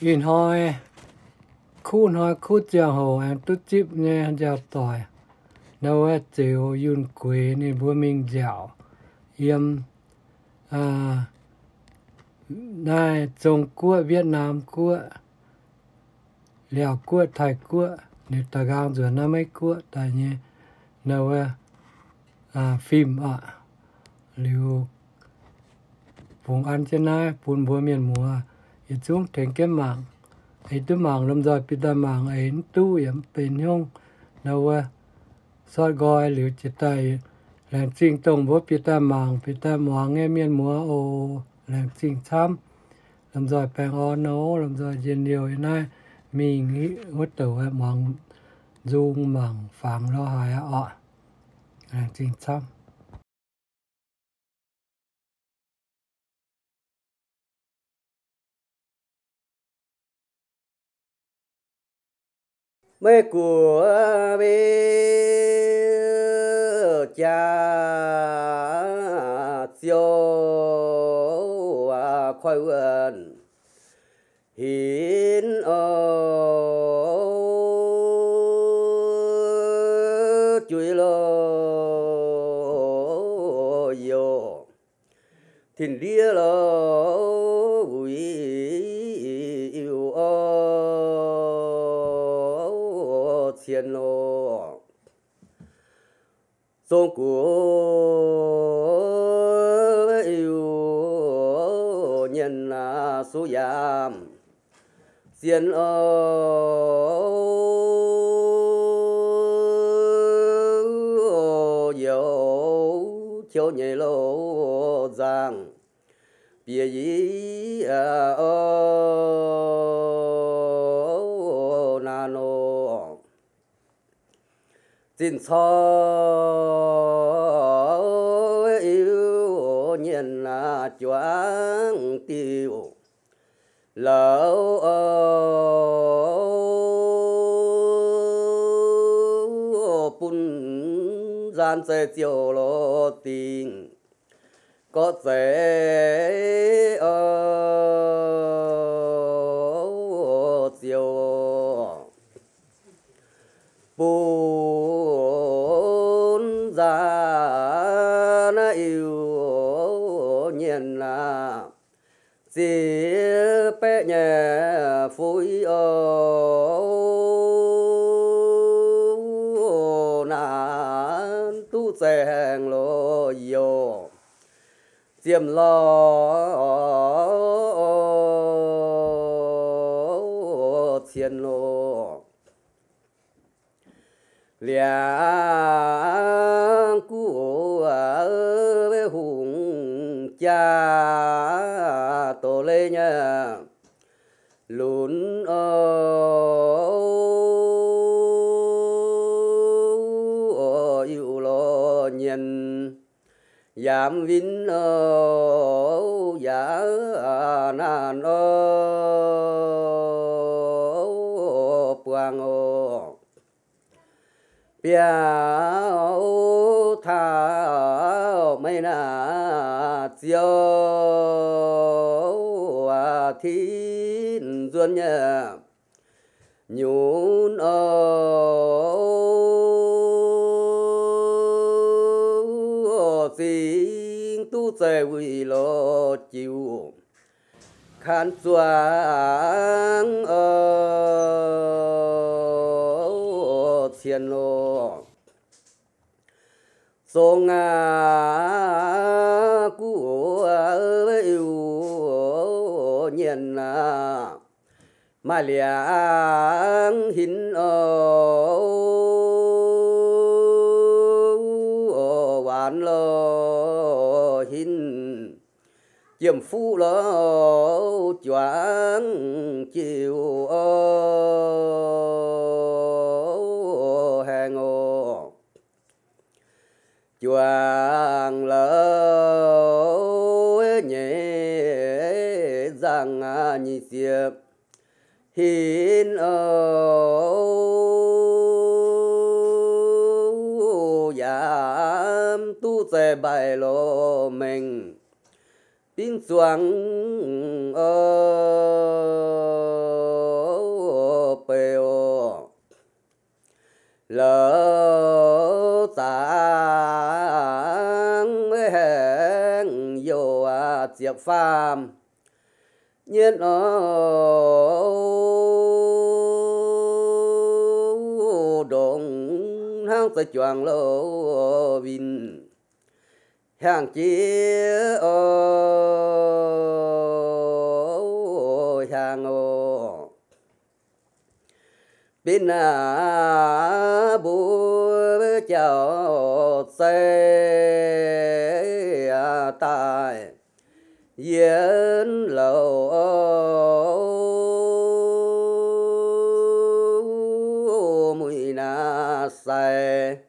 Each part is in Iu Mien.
Ih hnoi kuv hnoi kuv ziangh hoc aengx duqv zipv nyei nziaaux doic, ndau wuov ziux yunh gueix ninh mbuo mingh nziaauc yiem naaiv Zong Guoqv, Wietv^naam Guoqv, Laauv Guoqv, Taiv Guoqv, ninh da'nqaang nzuonx naaiv Meiv Guoqv daaih nyei ndau wuov fim aqv. Liuz bungx an jienv naaiv bun mbuo mienh muoz yietc zungv tengx jienv mangc. Eix duqv mangc lomh nzoih bieqc daaih mangc, eix mv duqv yaac mv benx hnyouv. Ndau wuov sortv nqoi liuz jiex daaih, laengz zingh dongh mbuo bieqc daaih mangc, bieqc daaih muangx nyei mienh muoz oc. Laengz zingh camv. Lomh nzoih baengh orn oc. Lomh nzoih njien-youh yiem naaiv mingh wuov douc muangx nzung mangc fangx lorz haaix aqv oc. Laengz zingh camv. Meih guoqv mbiuh jaax ziouc koiv wuonh hinv oc, juiz loh yoc, tin-ndiev loh wuic iu oc, cien loh. Zong guoqv iu nyienh suqv yaam zien oc, youz qouv nyei loh nzangc bieqc yie oc, naaiv nor. Zinh corc iu nyienh juangc diuh louz oc, bun nzaanx zeiz ziouc loz dingc gorqv zeiv oc, ziouc bun nzaanx naaiv iu nyienh aac, ziex baeqv nyei fuix oc, naaiv duqv zeiz haengh loh yoc, ziemx lorh cien loh. Liangx guv hungh jaa doz leiz nyei lunx oc, iu lorz nyienh yaac mv win oc, yaac naanc oc, buangh oc. Biauv taux maiv naaic ziouc tin nzuonx nyei nyunc oc, zingx duqv zeiz wuic loz jiuc kan zuangx oc, cien loh. Zong aac guv iu nyienh aac, maaih liangx hinv oc, waanc loh hinv, jiem fuqv loh juangc jiuc oc, haengh oc. Juangc louz nyei nzangc nyic ziepc hinv oc, yaac mv duqv zeiz mbaih loz mengh binv zuangx oc, faam nyienh oc, ndongc hnangv za'gengh juangc loz winh hiaangx jiex oc, hiaangx oc. Benx aqv mbuo jauv-zei daaih yiem louh muic naaiv sai,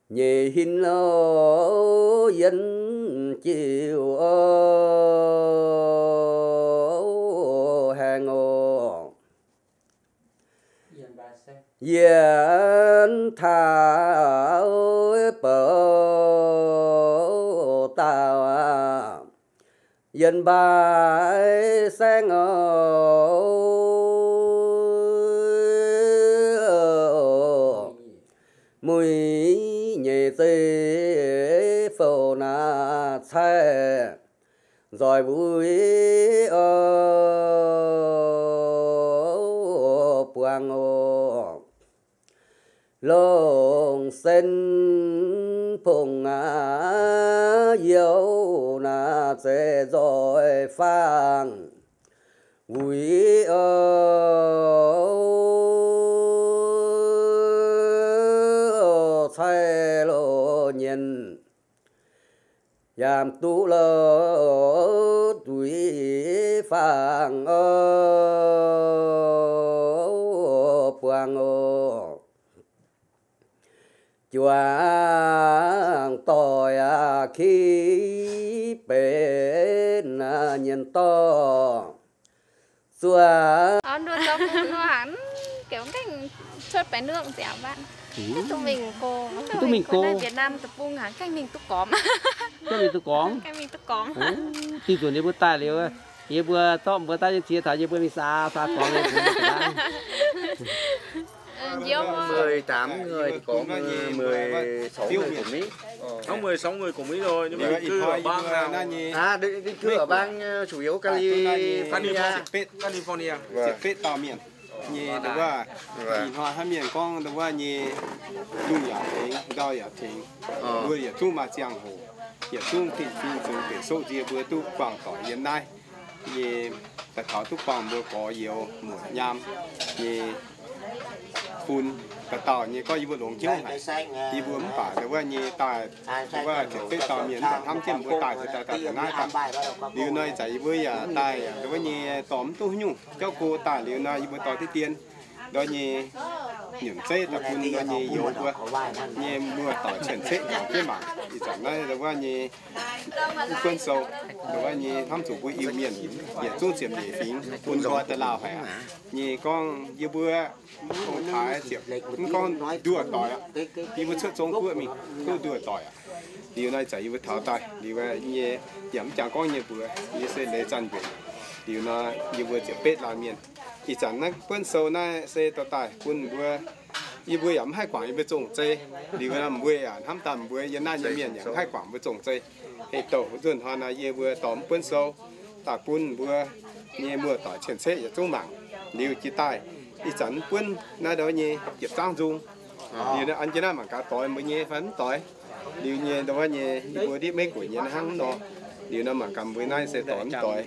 nyeic hinc loh yiem jiuc oc, haengh oc. Yiem taux bouc dauh aqv, yiem mbaai saengv oc, muic nyeic zeiv fouv naaiv caaiv nzoih wuic oc, buangh oc. Longc sen pongx aqv, youh naaiv zeiv nzoih fangx wuic oc, caaiv loz nyienh yaac duqv loz duic fangx oc, buangh oc. Juangc doic aqv, ki benx nyienz dorh zuov. Ndo zong nor haic, mv baac mv gaengh cuotv baeqc nongh ziangx mbatv. Mv duqv mingh go, mv duqv mingh go. Việt Nam deic-bung haic, gaengh mingh duqv gormx. Gaengh mingh duqv gormx. Gaengh mingh duqv gormx. Dih nzunc yie mbuo daaih liuz, yie mbuo zorqv mbuo daaih nyei ziex taux yie mbuo mingh saa, saa gormx nyei. Mười tám người thì có mười, mười sáu người của Mỹ. Có mười sáu người của Mỹ rồi, nhưng mà định cư ở bang nào? À, định, định cư ở bang, ờ, chủ yếu California. California. California. Vâng. Vâng. Ih hnoi haaix mienh gorngv ndau wuov nyei, lungh yaac tengx, ndau yaac tengx. Mbuo yietc zungv maaih ziangh hoc, yietc zungv fih fingx zunc bieqc soqv nzie mbuo duqv buangh doic yiem naaiv nyei, daaih taux duqv buangh mbuo gorx-youz muoc nyaam nyei fun. Dauh dauh nyei gorngv yie mbuo longx hnyouv haic, yie mbuo mv baac ndau wuov nyei daaih, ndau wuov ziepc betv dauh mienh mv baac hnamv jienv mbuo daaih, daaih, daaih naaiv daaih. Liuz nor ih zanc yie mbuo yaac daaih ndau wuov nyei dorh mv duqv haaix nyungc jauv go daaih liuz nor yie mbuo dorh diqv dien ndau nyei nyunc zeiv daaih bun ndau nyei youz mbuo nyei muoz-doic cien-ceqv mangc jienv mangc. Ih zanc naaiv ndau wuov nyei mv buonv sou, ndau wuov nyei hnamv zuqc mbuo Iu-Mienh yietc zungv ziepc nyeic fingx bun nqoi daaih lauh haic aqv. Nyei gorngv yie mbuo ong-taaix ziepc, mv gorngv nduoh doic aqv. Yie mbuo cuotv Zong-Guoqv mingh duqv nduoh doic aqv. Liuz nor ih zanc yie mbuo taux daaih liuz nyei, yaac mv jangx gorngv nyei mbuox, yie se leiz zanc njueic. Liuz nor yie mbuo ziepc betv laanh mienh. Ih zanc naaiv buonv sou naaiv se dorh daaih bun mbuo. Yie mbuo yaac mv haih guangc yie mbuo zong-zei. Liuz nor mbuo yaac hnamv daaih mbuo yiem naaiv nyei mienh yaac mv haih guangc mbuo zong-zei. Heh douh nzunh hnoi nor yie mbuo dorh mv buonv sou daaih bun mbuo nyei muoz-doic cien-ceqv yietc zungv mangc. Liuz jiex daaih ih zanc mv buonv naaiv ndau nyei jiepc zangv nzung. Liuz nor an jienv naaiv mangc gaax doix mbuo nyei fai mv doix. Liuz nyei ndau wuov nyei yie mbuo ndiev Meiv Guoqv nyei naaiv hnangv nor. Liuz nor mangc gaax mbuo naaiv se doix mv doix.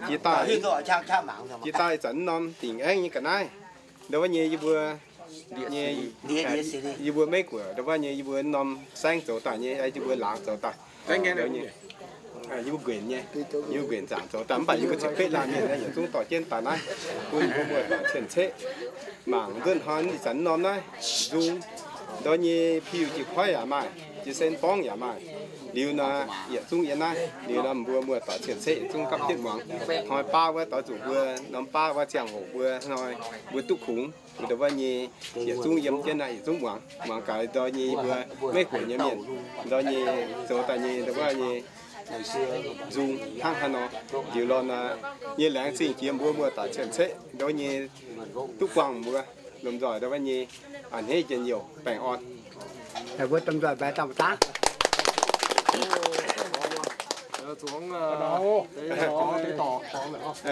Jiex daaih, jiex daaih ih zanc mv norm dingc aengv nyei ga'naaiv. Ndau wuov nyei yie mbuo, nyei, yie mbuo Meiv Guoqv ndau wuov nyei yie mbuo norm saengv zoux daaih nyei, yie mbuo laangz zoux daaih. Yie mbuo nquenc nyei, yie mbuo nquenc zaangc zoux daaih mv baac yie mbuo ziepc betv laanh mienh naaiv yietc zungv dorh jienv daaih naaiv bun mbuo muoz-doic cien-ceqv mangc nzuonx hnoi ih zanc norm naaiv nzung. Ndau nyei piu jiex koiv yaac maaih, jiex sen borngv yaac maaih. Liuz nor yietc zungv yiem naaiv. Liuz nor mbuo muoz-doic cien-ceqv yietc zungv gapv jienv muangx. Hnoi baav wuov doix zuqc mbuo norm baav wuov ziangh hoc mbuo hnoi mbuo duqv kungx, ndau wuov nyei yietc zungv yiem jienv naaiv yietc zungv muangx. Muangx gaax ndau nyei yie mbuo Meiv Guoqv nyei mienh ndau nyei zoux daaih nyei ndau wuov nyei nzung hnangv haaix nor. Liuz lorqc nor nyei laengz zingh jiex mbuo muoz-doic cien-ceqv ndau nyei duqv buangh mbuo lomh nzoih ndau wuov nyei a'hneiv njien-youh baengh orn. Mbuo domh nzoih mbaix dangh daav. Zuangx deix dorngx, deix dorngx,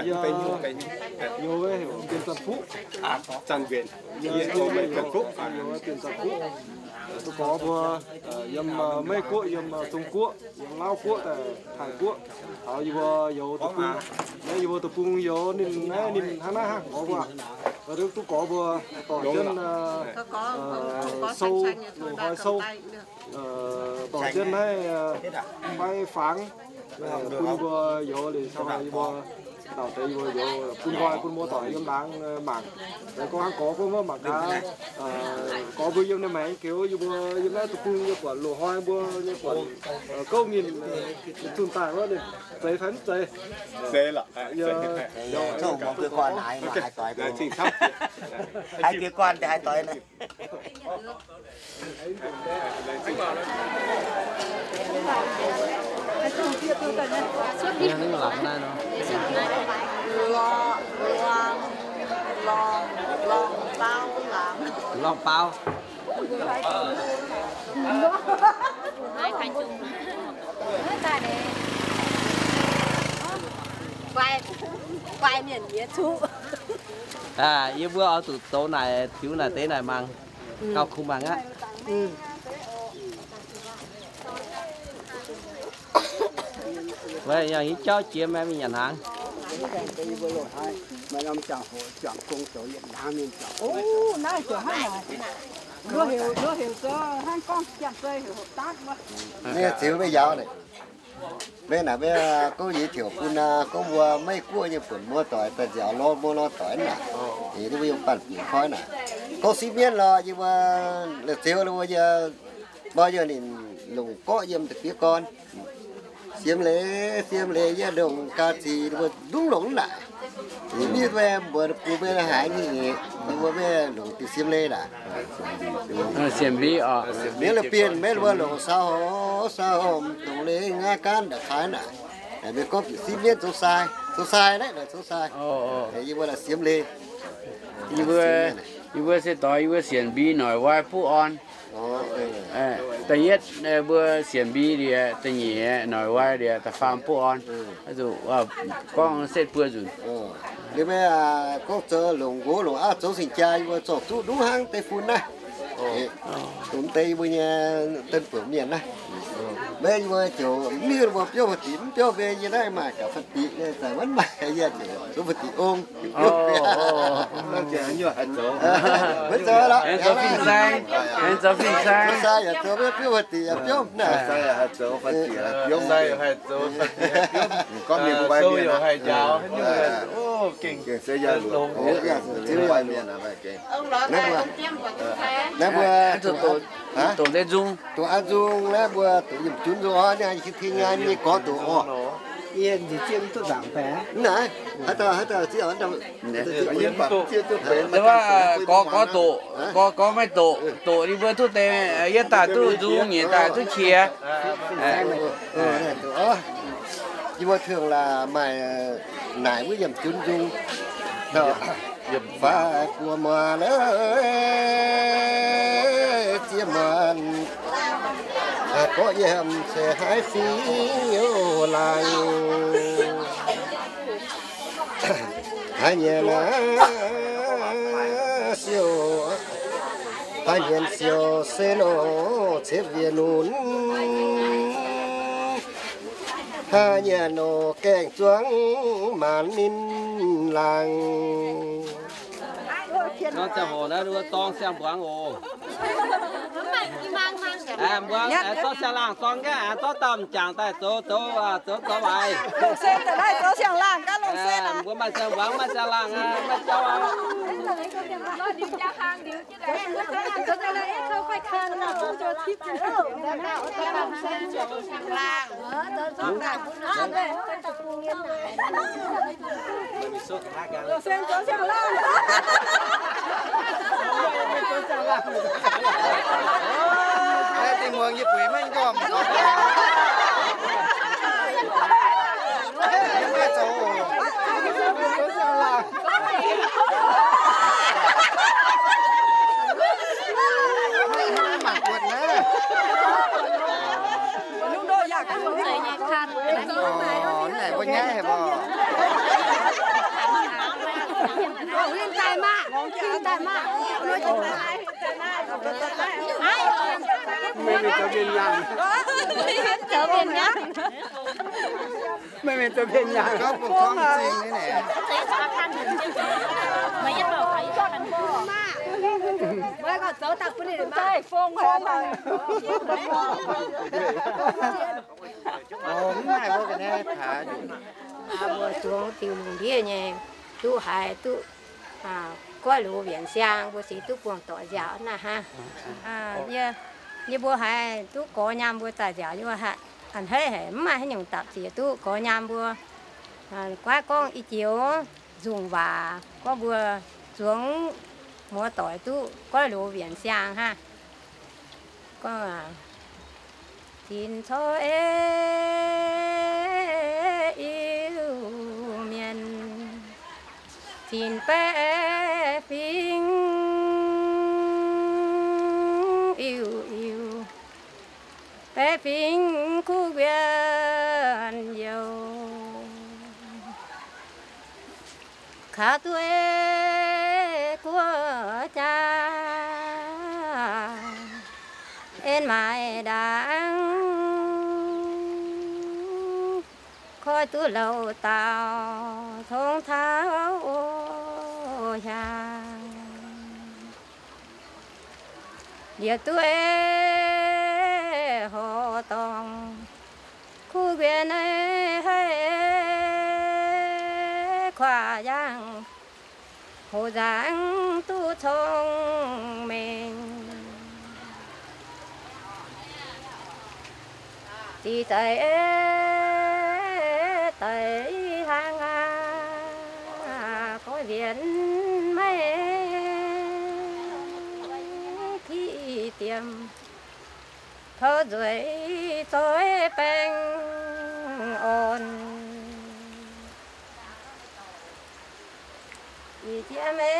yie heuc Bienh Zanc Fuqv. Yie heuc Bienh Zanc Fuqv. Duqv gorx mbuo yiem Meiv Guoqv, yiem Zong Guoqv, yiem Laauv Guoqv, Taiv Guoqv, taux yie mbuo youz deic-bung. Naaiv yie mbuo deic-bung youz ninh, naaiv ninh hnangv naaiv hnangv gorx mbuo. Duqv gorx mbuo dorh jienv sou, loz-hnoi sou, dorh jienv naaiv fai fangx bun mbuo youz liuz, yie mbuo dauh deix yie mbuo youz bun nqoi bun mbuo dorh yiem laangz mangc. Gorngv hnangv gorx mbuo mangc gaax, gorx mbuo yiem ninh maengx joux, yie mbuo yiem naaiv deic-bung nyei buonc, loz-hnoi mbuo nyei buonc, gouv nyinh zunh daaih wuov, ninh zeiz fai mv zeiz? Zeiz lorqc. Haiz jiez gorn daaih haaix doix naaiv. Lorngh, lorngh, lorngh baauv laangz. Lorngh baauv. Guai, guai mienh nyei zuqv. Yie mbuo oix zuqc zoux naaic, tiux naaic deix naaic mangc, gauh kungx mangc aqv. Weic yangh hiuv jauv jiex maiv mingh nyanc hnaangx. Maiv ziux maiv yaauv naaic. Maiv naaic maiv gorngv yie tiuc bun aa, gorngv mbuo Meiv Guoqv nyei buonc muoz-doic daaih nziaauc lorz mbuo lorz doic naaic. Ninh mbuo yiem banh bieqc koiv naaic. Gorngv sipv mienv lorqc, yie mbuo ziux mbuo yie mbuo yie ninh longc gorqv yiem da'fiev gorn. Siem leiz, siem leiz, yie ndongc ga'ziex mbuo dungv longc naaic. Ninh mbuo mbuo bungx maiv haaix nyungc, ninh mbuo maiv longc diuh siem leiz naaic. Siem mbiv oc. Mienh la'bienh maiv mbuo longc sau horc, sau horc, dongh leiz nqa'haav gaanv nda'haaix naaic. Mienh gorngv bieqc sipv mienv zoux sai, zoux sai naaiv, zoux sai. Yie mbuo la'siem leiz. Yie mbuo, yie mbuo se doix yie mbuo sienx mbiv noic wai buv orn. Da'yietv mbuo sienx mbiv liuz, da'nyeic noic wai liuz, da'faam buv orn. Gorngv setv buo nzunc. Liuz maiv gorngv zoux longc nqox longc auv zoux cing-jaa, yie mbuo zorqv zuqv nduqc hnangv deic-bung naaiv. Dongh deix yie mbuo nyei den buonc mienh naaiv. Maiv yie mbuo ziouc mingh mbuo biouv fai diqc, mv biouv mbuo yie naaiv maaih gaax fai diqc, zai wuov maaih yie ziouc zuqc fai diqc ong. Maiv zoux lorqc, zoux fin-saeng, zoux fin-saeng. Zoux sai yaac zoux, maiv biouv fai diqc yaac biouv naaic. Gorngv mienh mbuo maiv mienh, gengh se yaac longx, gengh se yaac mienh. Naaiv mbuo, doqc nzung, doqc a'nzung naaiv mbuo doqc yiemh junv nzung orv, naaiv yie tin nyei gorx doqc orv. Naaiv, haaix dauh, haaix dauh ziouc, gorx, gorx doqc, gorx, gorx maiv doqc, doqc ninh mbuo duqv deix, yietv daaih duqv nzung, nyeic daaih duqv qiex. Yie mbuo tengx la'maih naaic wuov yiemh junv nzung. Faix buo muoz lorqc, ziex muonz, gorqv yiem ceix haaix fiuv laangz. Haaix nyienx siou, haaix nyienx siou se nor cepv wiex nunc. Haaix nyienx nor gaengh zuangx maanc ninh laangz. Norm ziangh hoc naaiv mbuo dorng siang-mbuangz oc. Mbuo zorqv siang-laangh dorng gaax, zorqv dauh m'jangc daaih zoux, zoux, zoux, zoux waaic. Longc sen daaih zoux siang-laangh gaax, longc sen. Mbuo maaih siang-mbuangz, maaih siang-laangh, maaih jauv. Naaiv dingh muangx yie bueix maiv njormh. Meih mingh zoux mienh nyaanh. Zoux mienh nyaanh. Meih mingh zoux mienh nyaanh. Mbuo zuangx diuh lungh ndiev nyei, duqv haiz duqv goiv loz wienc siang, mbuo se duqv buangh doic nziaauc naaiv hnangv. Yie mbuo haiz duqv gorx nyaam mbuo daaih nziaauc, yie mbuo a'hneiv haic, mv maaih haaix nyungc dapc ziec duqv gorx nyaam mbuo. Guaiv gorngv ih joux nzungh waac gorngv mbuo zuangx muoz-doic duqv goiv loz wienc siang hnangv. Gorngv, Tin-corc ei Iu-Mienh, tin baeqc fingx Iu-Iu, baeqc fingx kuv guienh youh. Kaux duqv guoqv jaax, en maaiz ndaangc, koi duqv louh dauh tongx taux o hiaangx. Liouh duqv horqc dorngh kuv guienh haih kuaaiv yangh, hoqc nzangc duqv cong-mengh. Ziqc zeiz daic hlang aqv, goiv wienx maiv tiqv diemh, pou nzueic zoih baengh orn. Ih jiem ei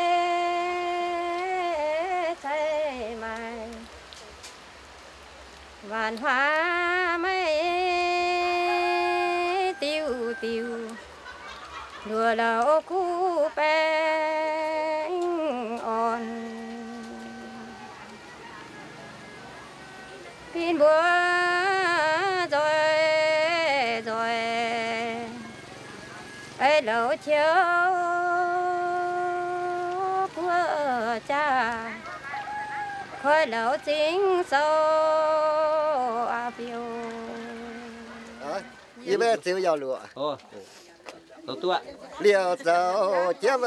cai maaih, waanc huaax maiv diuh diuh, nduoqc louh kuv baengh orn. Bin mbuo nzoih nzoih, ei louh qiu guoqv jaax, koi louh zingx sou aqv fiou. Liouh zoux jiem,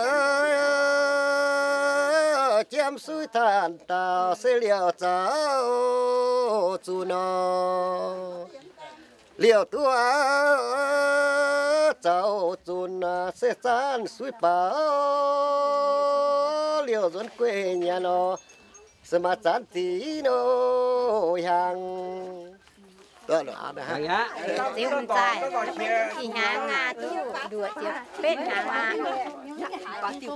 jiem suiv tanh dauh se liouh zoux zunc nor. Liouh duqv zoux zunc se zanc suiv baac, liouh nzuonx gueiv nyanc nor, se maaih zanc zic nor hiaangx. Ziux m'zaaih, ih hnyangx aqv, duqv nduoqc ziepc betv hnyangx aqv.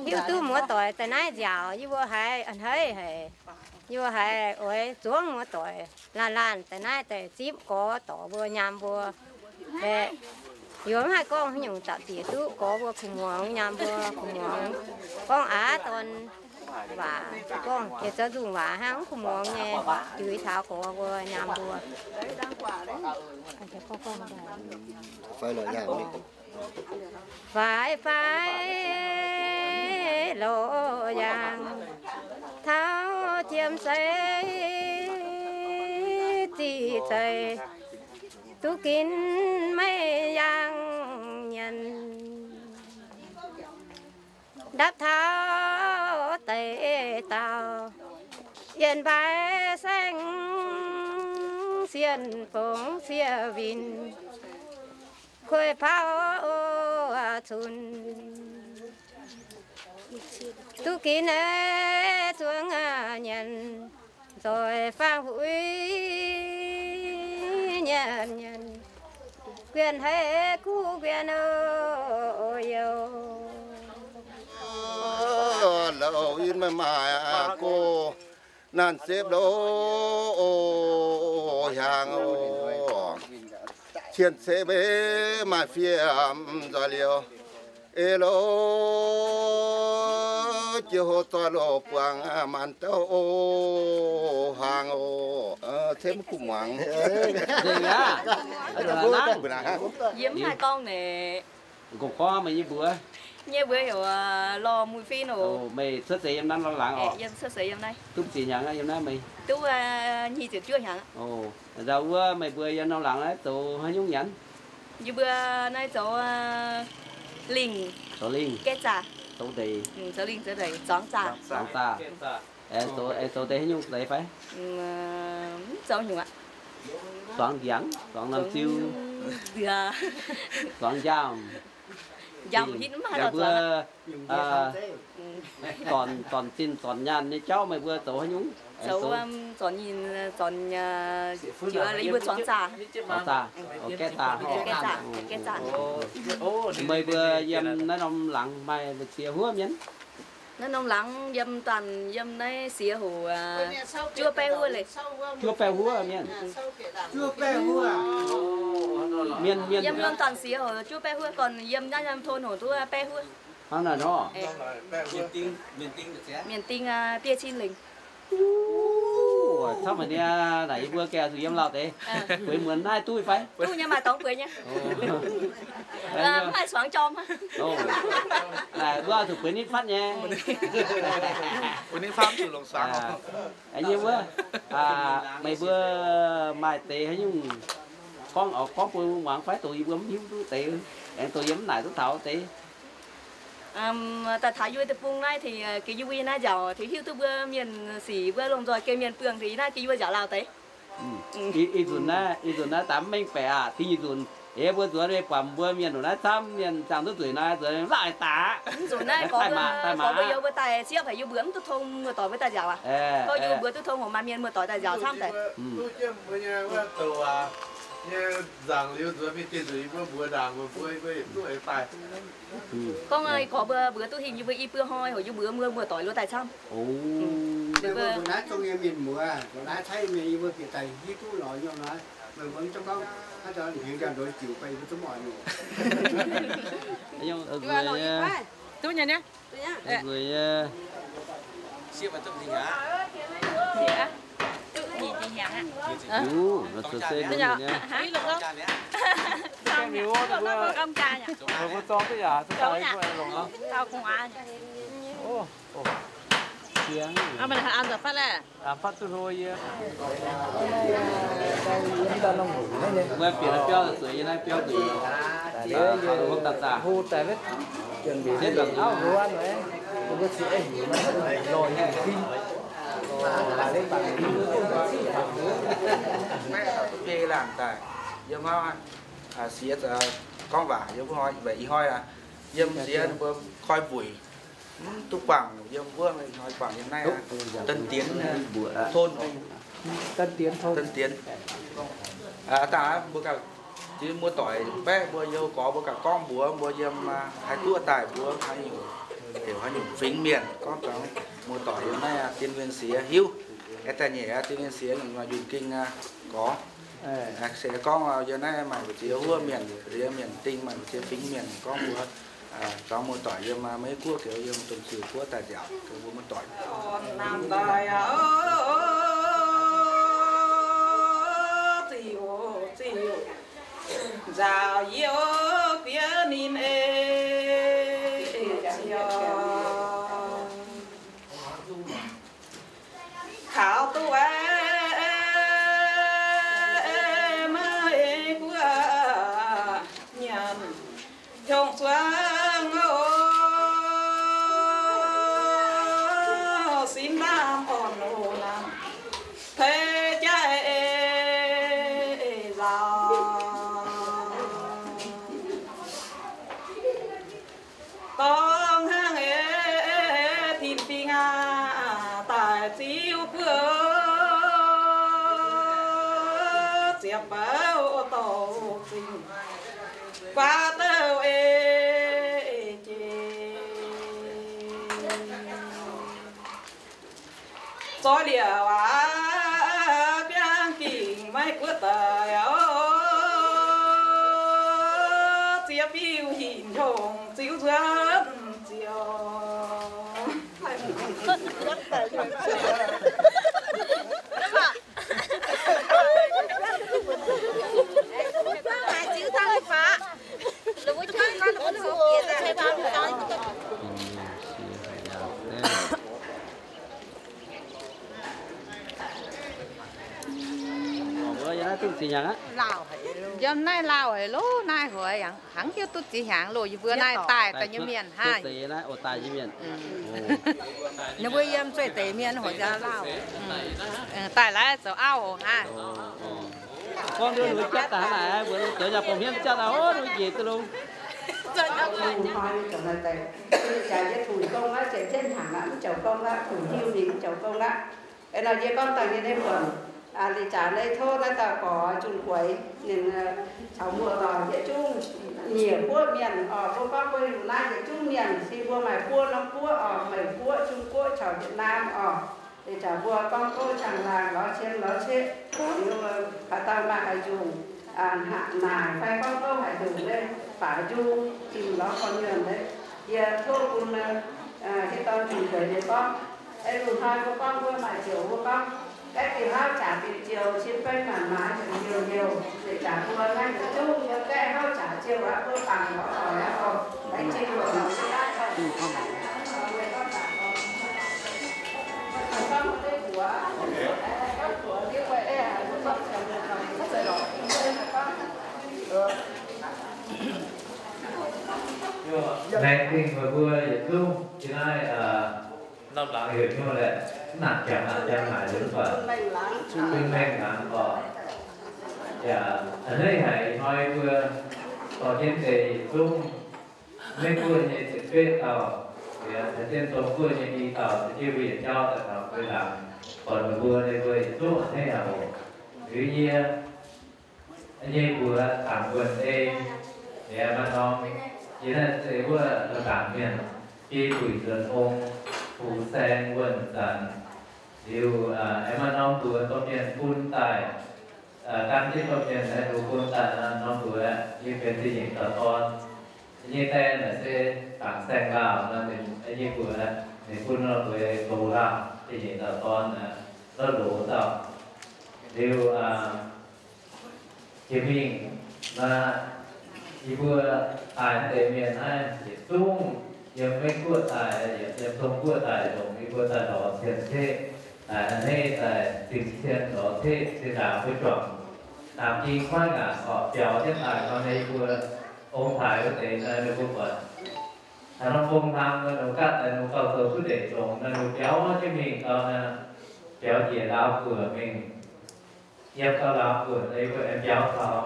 Hiuv duqv muoz-doic daaih naaiv nziaauc, yie mbuo haiz a'hneiv haic. Yie mbuo haiz oix zuangx muoz-doic laanh laanh daaih naaiv daaih zipv gorx dorc mbuo nyaam mbuo. Yie mbuo mv haih gorngv haaix nyungc dapc ziec duqv gorx mbuo kuv muangx, nyaam mbuo kuv muangx. Gorngv aav dorn waac, gorngv yietc zungv waac hnangv, mv kuv muangx nyei, diuc taux gorx mbuo nyaam mbuo. Faix faix loz-yaangh, taux jiem seix ziqc zeiz, duqv ginv maiv yangh nyanc. Ndapv taux deix dauh, yienh mbaaix saeng, sienh fongx siev winh, kueih paauv cunx. Duqv ginv zuangx nyanc, nzoih faang huiv nyanc nyanc, guienh haiz kuv guienh o youh. Louh yinh maaih maaih go, naanc sepv loz hiaangx oc. Cien sepv maaih fiem nzoih liouh, ei loz jiu hlo zoih loz buangh maanc douh o, hlang o, cemv kuv muangx. Yie mv haih gorngv naaic. Gorngv meih nyei mbuox. Nyei mbuox heuc Lorh Mui Fin oc. Meih cuotv seix yiem naaiv Lorh Laangz oc? Yiem, cuotv seix yiem naaiv. Duqv ziex hnyangx yiem naaiv meih? Duqv nyic ziepc juov hnyangx. Ndau wuov meih mbuo yiem Lorh Laangz naaiv zoux haaix nyungc nyanc? Yie mbuo naaiv zoux lingh, zoux lingh, gaeqv zaah, zoux ndeic, zoux lingh zoux ndeic, zuangx zaah. Zuangx zaah. Aengx zoux, aengx zoux deix haaix nyungc deix fai? Mv zoux nyungc aqv. Zuangx ndiangx, zuangx norm ziu, zuangx njaamv. Njaamv hitv mv haih mbuo zornc, zornc zinh zornc nyaanh nyei jauv meih mbuo zoux haaix nyungc? Zoux, zornc nyinh, zornc, yie mbuo zuangx zaah. Zuangx zaah, gaeqv zaah, gaeqv zaah, gaeqv zaah. Meih mbuo yiem naaiv norm laangz maaih ziex huov mienh? Naaiv norm laangz yiem daaih yiem naaiv siex hoc juov baeqv huov leiz. Juov baeqv huov mienh. Juov baeqv huov. Mienh, mienh yiem norm daaih siex hoc juov baeqv huov, gorn yiem naaiv norm thôn hoc duqv baeqv huov. Hnangv naaiv nor. Mienh ding biei cin lengc. Camv haic niaa, naaic yie mbuo ganh zuqc yiem lauh deix. Bueix muonz naaiv duqv fai? Duqv nyei, maaih dorngx bueix nyei. Mv haih suangx jorm. Naaic mbuo zuqc bueix nitv fatv nyei. Nyei wuov, meih mbuo maaih deix haaix nyungc gorngv, gorngv bun muangx fai? Dongh yie mbuo mv hiuv duqv deix, aengx dongh yie mv naaic duqv taux deix. Daaih taux yie mbuo deic-bung naaiv, tengx yie mbuo yiem naaiv nziaauc, tengx hiuv duqv mbuo mienh sic, mbuo lomh nzoih gengh mienh buangh, tengx yie naaiv gengh yie mbuo nziaauc lauh deix. Ih nzunc naaiv, ih nzunc naaiv daaih mv mengh baeqc aqv. Tengx ih nzunc yie mbuo nzuonx mingh buatc mbuo mienh ndongc naaiv camv, mienh ziangh duqv zueiz nor, nzuonx lauh daaih daaih. Mv nzunc naaiv gorx mbuo, gorx mbuo yiem mbuo daaih siepv haic, yie mbuo mv duqv tong muoz-doic mbuo daaih nziaauc aqv. Gorngv yie mbuo duqv tong hoc maaih mienh muoz-doic daaih nziaauc camv deix. Nzangc liuz nzuonx mingh dieh nzunc yie mbuo mbuox ndaangc mbuo, mbuo yietc zungv aengx daaih. Gorngv gorx mbuo mbuox duqv hingh yie mbuo i buo hnoi hoc yie mbuo mbuo muoz-doic luov daaih camv. Mbuo naaiv zong nyei mienh muoz, mbuo naaiv caaiv mienh yie mbuo bieqc daaih hiuv duqv lorz nyei naaiv, meih mbuo mv zungv gorngv haaix dauh hingx ganh ndoqv ziux bun yie mbuo zungv oix mingh. Duqv nyei. Nzueic nyei. Mbuo bieqc biauv zueiz yiem naaiv biauv nzueic. Hlo daaih zaah. Biei laanh daaih yiem hnangv, siex gorngv waac yiem wuov hnoi, mbaeqc ih hnoi aqv, yiem siex ninh mbuo koi mbuic, mv duqv guangc yiem wuov, ih hnoi guangc yiem naaiv, Tân Tiến thôn, Tân Tiến. Dangh mbuo ganh muoz-doic baeqv mbuo yiem gorx mbuo ganh gorngv mbuox mbuo yiem haaix duqv daaih mbuo haaix nyungc, heuc haaix nyungc fingx mienh gorngv taux muoz-doic yiem naaiv Tiên Nguyên siex hiuv. Aengx daaih nyeic Tiên Nguyên siex nyungc maaih Yunh Ging gorx. Se gorngv yiem naaiv maaih mbu'ziex huov mienh, mbu'ziex mienh ding, maaih mbu'ziex fingx mienh gorngv mbuox zuangx muoz-doic yiem Meiv Guoqv, yiem Domh Ziux Guoqv daaih nziaauc mbuo muoz-doic. Nzaaux yie fiev ninh ei ziouc kaux duqv maiv guoqv nyanc, hiong zuangx oc, sin lamh orn oc, lamh tei jaaix ei nzaaux. Dorng hnangv ei tin-fingx aac, daaih ziux buov ziepc bouc douh zingh guaax douh ei jiex. Zorqv liuz aac, biangh gingc Meiv Guoqv daaih oc, ziex biuh hinc hnyongx ziux nzuonx ziouc. Duqv ziex hnyangx aqv. Yiem naaiv lauh haic loh, naaiv hoic hnangv hiuv duqv ziex hnyangx loh, yie mbuo naaiv daaih daaih nyei mienh hnangv. Daaih nyei mienh. Ninh mbuo yiem zueih deix mienh hoic nziaaux lauh. Daaih laaix zoux auv hnangv. Gorngv nduov ninh mbuo jatv daaih hnangv naaic, mbuox ninh zoux nziaaux bom hmien jatv daaih, o, ninh mbuo njiec duqv longx. Jaax yie tungx gong aqv, ziepc jienv hnaangx aqv, mv joux gong aqv, tungx hiuv mingh mv joux gong aqv. Ih nor yie gorngv dangh nyei naaiv buonc, liuz jaax naaiv tov naaiv dauh gorx Jun Gueix ninh caux muoz-doic yietc zungv nyiec buoqv mienh oc. Mbuo gorngv mbuo heuc naaiv yietc zungv mienh, se mbuo maaih buo norm guoqv oc, Meiv Guoqv, Jun Guoqv caux Việt Nam oc. Liuz jaax mbuo gorngv gouv qangx laangh lorz cien lorz ceqv, liuz haaix dauh maaih haaix nyungc hnangv naaic fai gorngv gouv haaix nyungc, faaux njunh zinh lorz gorn-nyuonh, yie tov bun hieh dorn Jun Gueix nyei gorngv. Eix lungh hnoi mbuo gorngv mbuo maaih joux mbuo gorngv, gaeqv diuh hlauv jaax diuh joux, cin beng maanc maaz heuc heuc heuc, liuz jaax mbuo naaiv yietc zungv mbuo gaeqv hlauv jaax joux aqv, mbuo bangc lorz doic aqv oc. Laengz zingh oc. Laengz zingh meih mbuo yietc zungv. Jiex naaiv, aa, norm laangz heuc hnyouv laeh, mv nangc jangx aqv, jangx naaic liuz mv baac zungv mengh laangz oc. Yaac a'hneiv haic ih hnoi mbuo dorh jienv deix yietc zungv Meiv Guoqv nyei ziepc betv dauh, yaac caux jienv Zong Guoqv nyei i dauh, caux jienv mbuo yietc jauv daaih taux mbuo laangz, buatc meih mbuo, ninh mbuo yietc zungv a'hneiv haic oc. Liuz yie nyei mbuox tangx wuonh ei, yaac maaih norm, yie naaiv se wuov loz-zaangc mienh, biei buic nzuonx ong, fu saeng wuonh zanc. Liuz aengx maaih norm mbuox domh mienh bun daaih, gan jienv domh mienh aengx bun daaih norm mbuox, yie benx zingh nyeic dauh dorn. Yie nyei daeh naaic se Dangc Saeng Laauh nor, ninh nyei mbuox, ninh bun norm mbuox Goux Laauh, zingh nyeic dauh dorn, lov loz dauh. Liuz jiex mingh nor, yie mbuo daaih deix mienh naaiv yietc zungv yiem Meiv Guoqv daaih, yiem Zong Guoqv daaih, longc yie mbuo daaih lorz cien-ceqv, daaih a'hneiv daaih zinh cien lorz ceqv, zinh ndaangc mbuo juangc naamh ging kuaaiv ngaanc orqc, biaux jienv daaih nor, yie mbuo ong-taaix wuov deix nor, ninh mbuo buatc haaix norm bung hlang nor, ninh mbuo gaatv daaih, ninh mbuo gauh zoux duqv ndeic longx nor, ninh mbuo biaux jienv mingh gau nor, biaux njiec lauz buoc mingh. Yiem gauh lauz buoc, yie mbuo aengx biaux taux,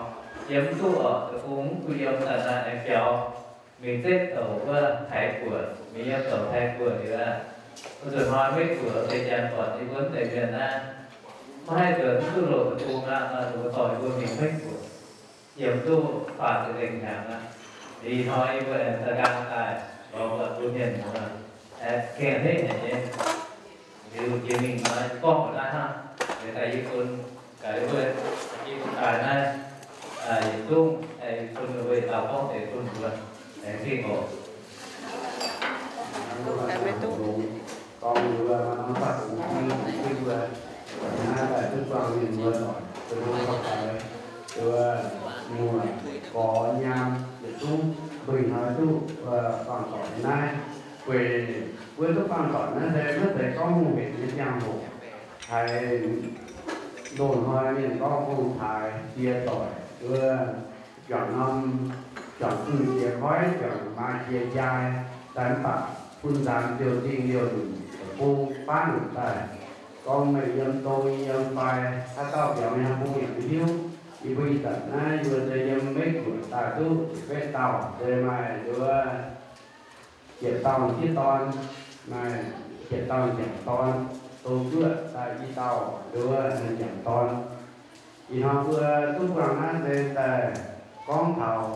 yiem mv duqv orqc, deic-bung mv kuh yiem daaih nor, aengx biaux mingh zepv douc wuov Taiv Guoqv, mingh yiem douc Taiv Guoqv liuz aqv, wuov nzunc hnoi Meiv Guoqv deix janx buatc yie mbuo mv deix mienh naaiv, maiv haih nzuonx mv duqv loz deic-bung aqv nor, ninh mbuo dorh yie mbuo mingh Meiv Guoqv, yiem duqv faah ziepc lengh hnyangx aqv. Ih hnoi yie mbuo aengx daaih nqaang daaih lorz buatc mbuo mienh muoz, aengx gengh a'hneiv haic nyei. Liuz jiex mingh nor, gorngv mbuox naaiv hnangv, liuz daaih yie bun gaax yie mbuo, yie bun daaih naaiv yietc zungv, yie bun ninh mbuo yietc dauh gorngv deix bun mbuo, aengx zingh oc. Gorngv mbuox maaih norm fatv fungx jiu fungx jienv mbuo, naaiv daaih duqv buangh mienh mbuo doic, duqv taux daaih, duqv muoc gorx nyaam yietc zungv mbuo ih hnoi duqv buangh doic nyei naaiv. Weic wuov duqv buangh doic naaiv se maiv zeiz gorngv hungh hec nyei ziangh hoc, haiz loz-hnoi mienh gorngv ong-taaix jiex doic, wuov juangc norm, juangc zinh jiex koiv, juangc maaz jiex njai, daaih mv baac bun nzaanx ziouc zingh liouh nyungc deic-bung baav nyungc daaih. Gorngv meih yiem dong yie yiem fai, haaix dauh biaux nyei bung yaac mv hiuv. Yie mbuo ih zanc naaiv yie mbuo se yiem Meiv Guoqv daaih duqv ziepc betv dauh, se maaih nduov ziepc dauh m'sieqv dorn, maaih ziepc dauh m'jangc dorn, dongh zuoqv daaih i dauh nduov m'jangc dorn. Ih hnoi mbuo duqv buangh naaiv se daaih gorngv taux,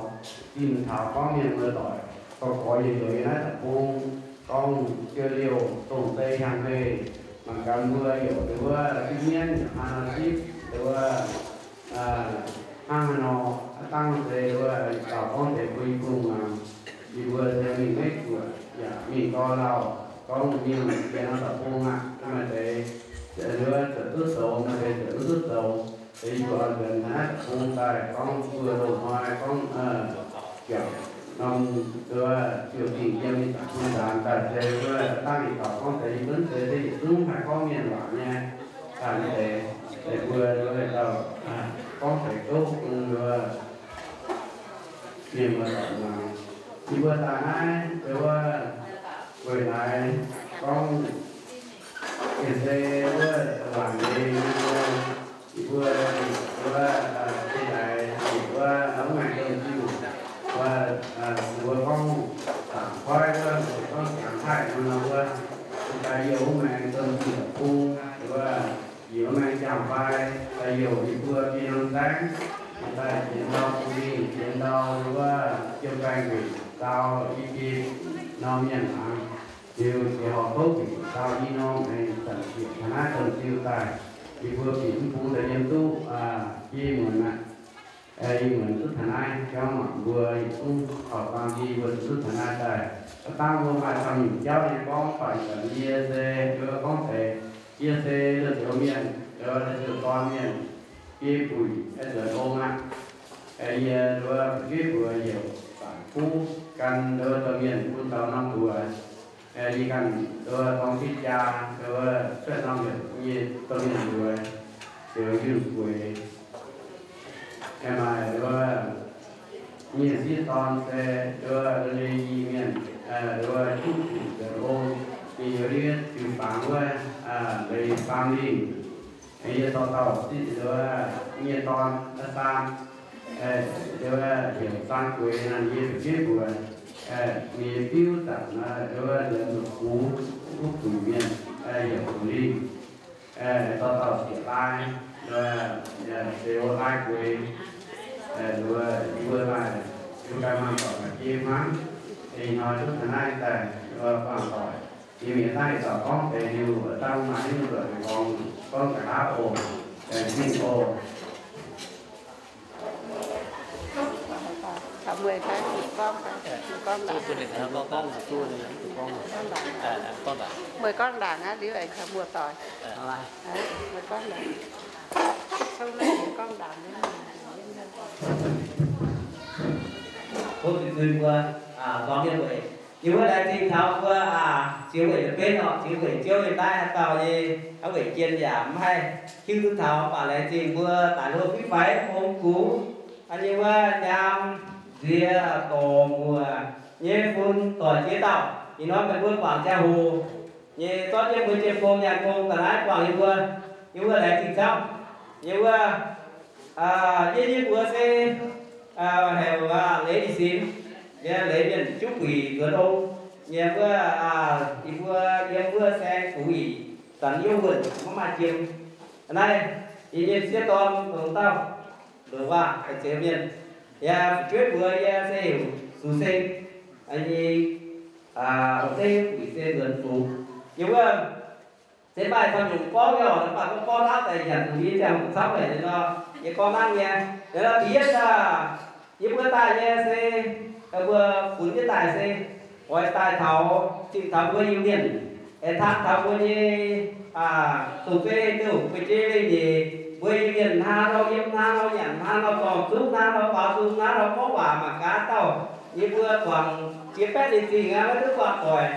zinh taux gorngv mienh muoz-doic, gorx-gorx youz-youz yiem naaiv deic-bung, gorngv jiex liouh dongh zei hnyangx hmei, mangc gaax mbuo youc nduov zipv mienv, haaix nor zipv nduov hnangv haaix nor, aav dangh se nduov yietc dauh gorngv deix mbuo i bung muangx. Yie mbuo se mingh Meiv Guoqv yaac mingh gau lauh, gorngv mingh jiex norm deic-bung aqv, maaih deix nduov ziouc duqv zoux, maaih deix ziouc mv duqv zoux. Deix yie mbuo oix nzuonx naaiv deic-bung daaih gorngv mbuo loz-hnoi gorngv juangc norm nduov ziouc dingc yiem ih zanc bun nzaanx daaih se nduov dangh yietc dauh gorngv deix, yie mbuo mv zeiz se yietc zungv haih gorngv mienh waac nyei. Daaih deix, deix mbuo nduov dauh gorngv deix gouv bun mbuo mienh muoz-doic muangx. Yie mbuo daaih naaiv, wuov, weic laaix gorngv ih se wuov waac nyei mbuo, yie mbuo, wuov, daaih wuov, wuov maengx domh diuh, wuov, mbuo gorngv zaangc koiv wuov, gorngv siangx taaih nor, wuov, daaih youh wuov maengx domh diuh bung, wuov, yie wuov maengx jaang-fai, daaih youh yie mbuo geh norm saengv, daaih jiex ndau bung lingh, jiex ndau wuov jiu-baeng nzueic, dau i geh norm mienh hnaangx, liuz jiex horqc kouv nzueic, dau i norm aengx zanc bieqc taux naaiv domh diuh daaih, yie mbuo bieqc mv bung daaih yiem duqv, aa, yie muonz aqv. Yie muonz duqv taux naaiv jauv mangc mbuo yietc zungv taux baamh nqi mbuo duqv taux naaiv daaih. Aav dangh mbuo maaih camv nyungc jauv nyei gorngv, baac yie se gorngv deix, yie se loz-zioux mienh, loz-zioux dorn mienh, biei buic, nzuonx ong aqv. Yie fu'jueiv mbuox heuc Baangc Kuv, gan nduov domh mienh bun taux norm mbuox. Yie ganh nduov dorng diqv jaa, nduov cuotv norm heuc nyei domh mienh mbuox, Ziouc Yunh Gueix. Maaih nduov nyei sieqv dorn se nduov leiz-nyeic mienh, nduov juqv nzuonx ong, ninh youz ndiev jiu-baangc wuov, leiz faam lingh. Yie dorh dauh sieqv nduov nyei dorn, naaiv Saan, nduov heuc Saan Gueix, naaiv yie fu'jueiv mbuox, ninh biuv zanc nduov nzuonx zuqc gux, wuov guix mienh, heuc Guix Lingh. Dorh dauh sieqv lai, nduov Seix Lai Gueix, nduov yie mbuo maaih, yie mbuo ganh maaih dorc ga'jei hmuangv, ih hnoi duqv taux naaiv daaih, nduov buangh doic. Yie mingh daaih ih dauh gorngv deix liuz, dangh maaih haaix nyungc doic gorngv, gorngv nqa'haav oc, aengx zingh oc. Meih gorngv ndaangc aqv, liuz aengx caux mbuo doic. Meih gorngv ndaangc. Gorngv ndaangc. Mbuo, aa, dorngx mienh weic, yie mbuo laengz zingh taux mbuo, aa, ziex weic la'benv oc, ziex weic ziouv yiem naaiv haaix dauh nyei, aa, weic jien yaac mv haih hiuv duqv taux, mv baac laengz zingh mbuo daaih hlo fiuv-faix hungx gux, aa, yie mbuo nyaam nziex dorc muoc nyei fun doic ziex dauh, ih hnoi meih mbuo guangc ziangh hoc nyei zorqv jienv mbuo jienv gong nyaanh gong daaih naaiv guangc yie mbuo, yie mbuo laengz zingh camv. Yie mbuo, aa, yie nyei mbuox se, aa, heuc, aa, Leiz Sin, yie Leiz Mienh Juv Buic nzuonx ong. Yie mbuo, aa, yie mbuo yiem wuov saeng gux ic, zanc yiem wuonh maiv maaih jiem. Naaiv yie nyei sieqv dorn longc dauh, longc waac, ziex mienh. Yie fu'jueiv mbuox yie se heuc Sux Seng, nyei, aa, longc zeiv buic se nzuonx fungx. Yie wuov se maaih camv nyungc gorngv nyei oc, mv baac gorngv gorngv naaiv daaih nyanc zuqc yie ziangh hoc camv haic nor, yie gorngv hnangv nyei. Liuz nor diex aac, yie mbuo daaih nyei se, mbuo funx jienv daaih se oix daaih taux, zinh taux mbuo Iu-Mienh, aengx taan taux mbuo nyei, aa, dongh zeiv douh guei-jeiv leiz-nyeic, mbuo Iu-Mienh hnangv nor yiem, hnangv nor nyanc, hnangv nor zorng-zuqv, hnangv nor baaux nzung, hnangv nor gorngv waac mangc gaax dauh. Yie mbuo guangc jiex baeqv ninh zingh aqv, maiv duqv guangc doic.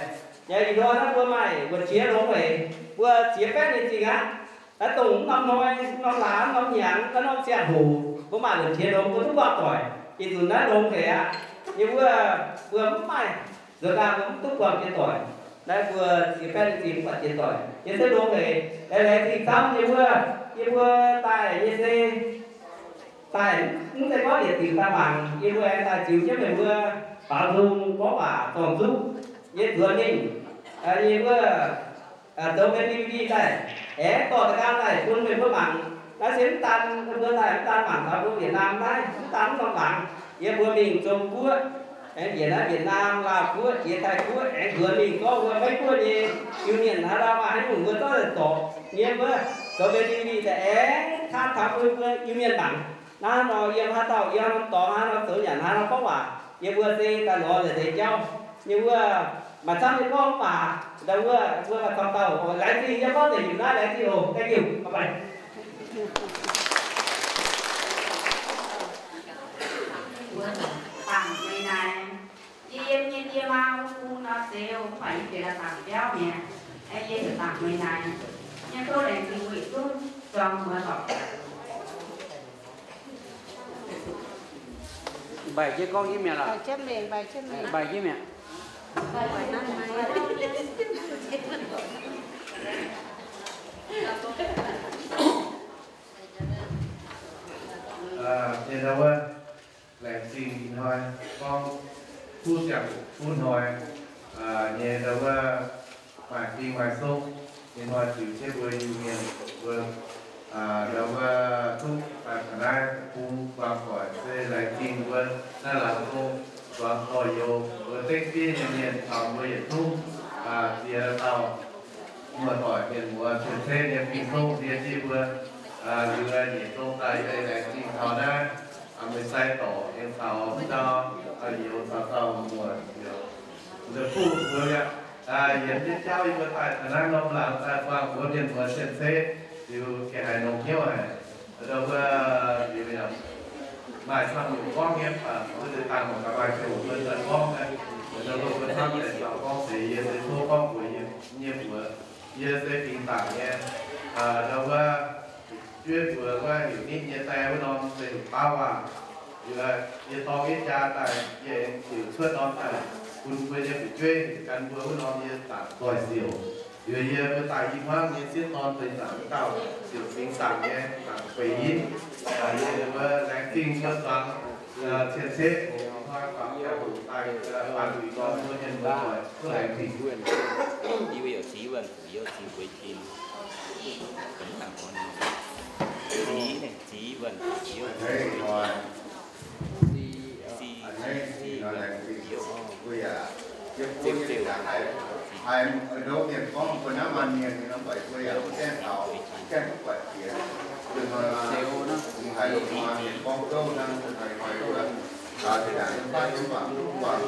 Yaac ih hnoi naaiv mbuo maaih wuonh qiex longx haic, mbuo jiex baeqv ninh zingh aqv. Naaiv dongh norm hnoi, norm laaix, norm hnyangx, norm ziangh hoc mbuo maaih wuonh qiex longx, mbuo duqv guangc doic. Ih nzunc naaiv longx haic aqv. Yie mbuo, mbuo mv maaih, nzuonx daaih mbuo mv duqv guangc jiex doic. Naaiv mbuo jiex baeqv ninh zingh mv baac jiex doic, yie se longx haic. Laengz zingh camv yie mbuo, yie mbuo daaih nyei se daaih, mv zeiz gorngv yietc diuc daaih mangc, yie mbuo aengx daaih ziux jienv meih mbuo baaux nzung gorngv waac zorng-zuqv. Yie nzuonx mingh, yie mbuo zoux benx D V D daaih, aengx dorh da'gaang daaih bun meih mbuo mangc. Naaiv se mv daan mbuo daaih mv daan mangc taux mbuo Việt Nam naaiv, mv daan mv norm laangz, yie mbuo mingh Zong-Guoqv, aengx njiec naaiv Việt Nam, Laauh Guoqv, jiex Taiv Guoqv, aengx nzuonx mingh gorngv mbuo Meiv Guoqv nyei Iu-Mienh haaix dauh maaih haaix nyungc mbuo zorqv daaih zorpc, yie mbuo zoux benx D V D daaih aengx taan taux bun mbuo Iu-Mienh mangc. Naaiv nor yiem haaix dauh, yiem haaix norm dorngx, haaix nor zoux nyanc, haaix nor gorngv waac, yie mbuo se daaih lorz nzengc deix jauv. Yie mbuo maaih camv nyei gorngv waac, ndau wuov mbuo maaih camv dauh oc. Laengz zingh yie gorngv deix heuc naaiv, laengz zingh oc. Thank you. Bye bye. Mbuo bangc meix naaic, yie yiem nyei die maa wuov bung nor zeix oc, mv baac yie bieqc daaih bangc biauv mi'aqv. Yie heuc bangc meix naaic. Yie tov laengz zingh mbuo yietc zungv zuangx muoz-doic. Mbaih jienv gorngv jienv mi'aqv lorqc. Mbaih jienv mi'aqv. Nyei ndau wuov, laengz zingh hnoi gorngv kuv ziangh kuv hnoi nyei ndau wuov, maaih fing maaih song nyei hnoi ziux jienv mbuo Iu-Mienh mbuo ndau wuov duqv daaih taux naaiv bung buangh doic se laengz zingh mbuo naaiv laangz zong zuangx dorh youz mbuo zengv fiev nyei mienh caux mbuo yietc zungv ziex dauh muoz-doic mienh muoz cien-ceqv nyei fing-song ndie jienv mbuo liuz nyeic zong daaih laengz zingh taux naaiv meih sai dorc yiem caux dauh youz caux dauh muoz nza'buv mbuo yaac yienx jienv jauv yie mbuo daaih taux naaiv norm laangz daaih buangh mbuo mienh muoz cien-ceqv liuz gengh haiz longx hnyouv haic. Ndau wuov liuz yaac maaih camv nyungc gorngv nyei, mv baac mbuo zeix dangh mangc gaax maaih ziangh hoc mbuo daaih gorngv, ndau wuov mbuo camv deix taux gorngv deix yie se tov gorngv mbuox yie nyei mbuox, yie se fingx zaangc nyei, ndau wuov jueiv mbuox wuov heuc nitv nyei die wuov norm se heuc Bauv Waangc. Yie dorng yie jaa daaih, yie aengx ziouc cuotv norm daaih bun mbuo nyei fu'jueiv gan mbuo wuov norm yie zaangc zoih siouc. Liuz yie mbuo daaih i hmuangv nyei sieqv dorn feix zaangc wuov dauh ziouc fingx zaangc nyei zaangc feix yinv. Yie mbuo laengz zingh mbuo zuangx cien-ceqv hnoi guangc jauv-louc daaih baamh zuiz gorn mbuo mienh muoz-doic duqv laengz zingh. Haiz ndoqv mienh gorngv mbuo naaiv maanc mienh nyei nor, mbuo yaac mv gaengh taux, gaengh duqv buatc jiex. Haiz ndoqv mienh gorngv gouv hnangv, haiz mbuo taux zinh ndaangc yiem baav yiem baac mv duqv buangh,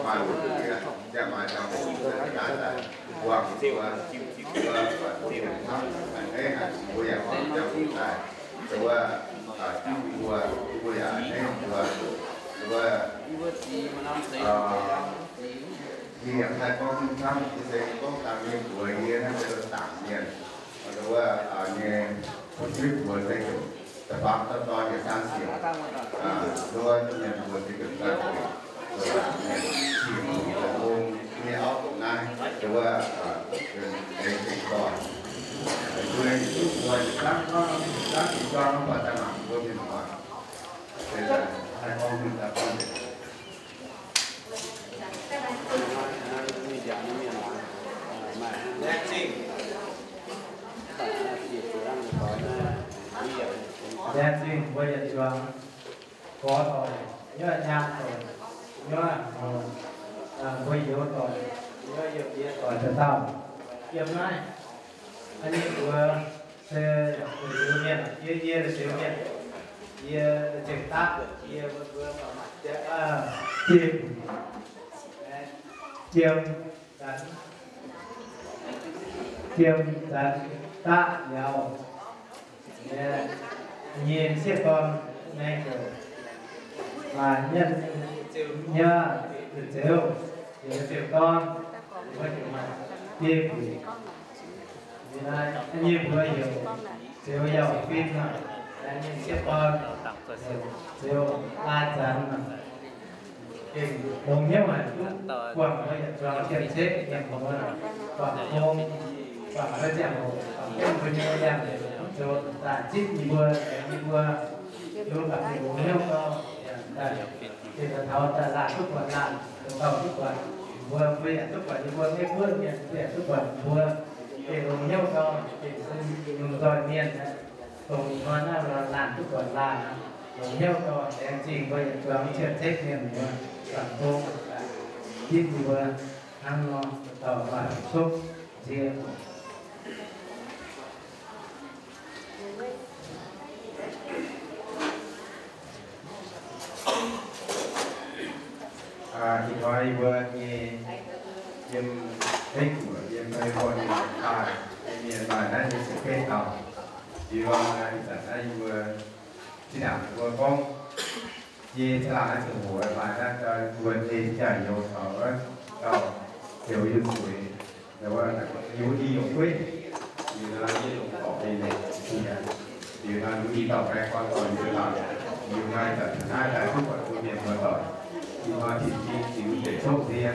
maaih jangx-hoc, maaih jangx-hoc, buangh mbuo, mbuo buatc mbuo mienh hnangv, a'hneiv haic, mbuo yaac buangh jangx-hoc daaih. Wuov, mbuo, mbuo yaac a'hneiv mbuo, wuov, yie yaac haih gorngv duqv camv, yie se gorngv dangh nyei mbuox yie naaiv se zaangc mienh, wuov, nyei fu'jueiv mbuox se heuc da'faam dauh dorn yietc zaang siec, wuov, mienh mbuox se heuc zaangc mienh, zaangc mienh, cing-hungh, hungh nyei auv dongh naaiv, wuov, deix dingc dorn. Mbuo duqv mbuo yietc zungv, yietc zungv zuangx mv baac daaih mangc mbuo mienh muoz. Laengz zingh mbuo yietc zuangx gorx doic, nyoiv nyaam doic, nyoiv mbuo youz doic, nyoiv yiem ndiev doic dauh dauh. Yiem naaiv, a'nyei mbuox se Iu-Mienh, yie, yie Iu-Mienh, yie zengc daqv, yie mbuo, mbuo, jiem, jiem zanc, jiem zanc daqv yaac nyei sieqv dorn naaiv, maaih mienh nyei zeux, zeux dorn, wuov jiex maaih biei buic. Nyei mbuo heuc Ziouv Yauh Fin, ninh sieqv dorn Ziouv Lai Zanx. Gengh longx hnyouv haic, duqv buangh mbuo yietc zuangx cien-ceqv mienh muoz, buangh gong, buangh mbuo ziangh hoc, buangh jienv mbuo nyei yangh zoux daaih zipv yie mbuo, aengx yie mbuo, yie mbuo baac gengh longx hnyouv gau, daaih gengh taux daaih laanh duqv buatc laanh, dongh gauh duqv buatc mbuo, mbuo yaac duqv buatc yie mbuo Meiv Guoqv mienh, mbuo yaac duqv buatc mbuo, gengh longx hnyouv gau, gengh se lungh nzoih mienh aqv. Dongh ih hnoi naaiv laanh duqv buatc laanh, longx hnyouv gau, laengz zingh mbuo yietc zuangx cien-ceqv mienh muoz, zuangx gong, zipv yie mbuo hnangv nor, dauh maaih fu'jueiv nzie. Ih hnoi yie mbuo nyei yiem Meiv Guoqv, yiem Meiv Guoqv nyei daaih, yie mienh maaih naaiv nyei ziepc betv dauh. Liuz ih zanc naaiv yie mbuo zinh ndaangc mbuo gorngv nyei caangh laangh naaiv ziangh hoc maaih naaiv mbuo nyei jaax-youz taux wuov dauh Heuc Yunh Zuiz, wuov Yunh Zuiz, liuz nor Yunh Zuiz dorc nyei, liuz nor Yunh Zuiz dauh Baengh orn dorh liuz daaih, liuz naaiv zanc naaiv daaih duqv buatc mbuo mienh muoz-doic, ih hnoi tin-cing ziux deic-bung ndie,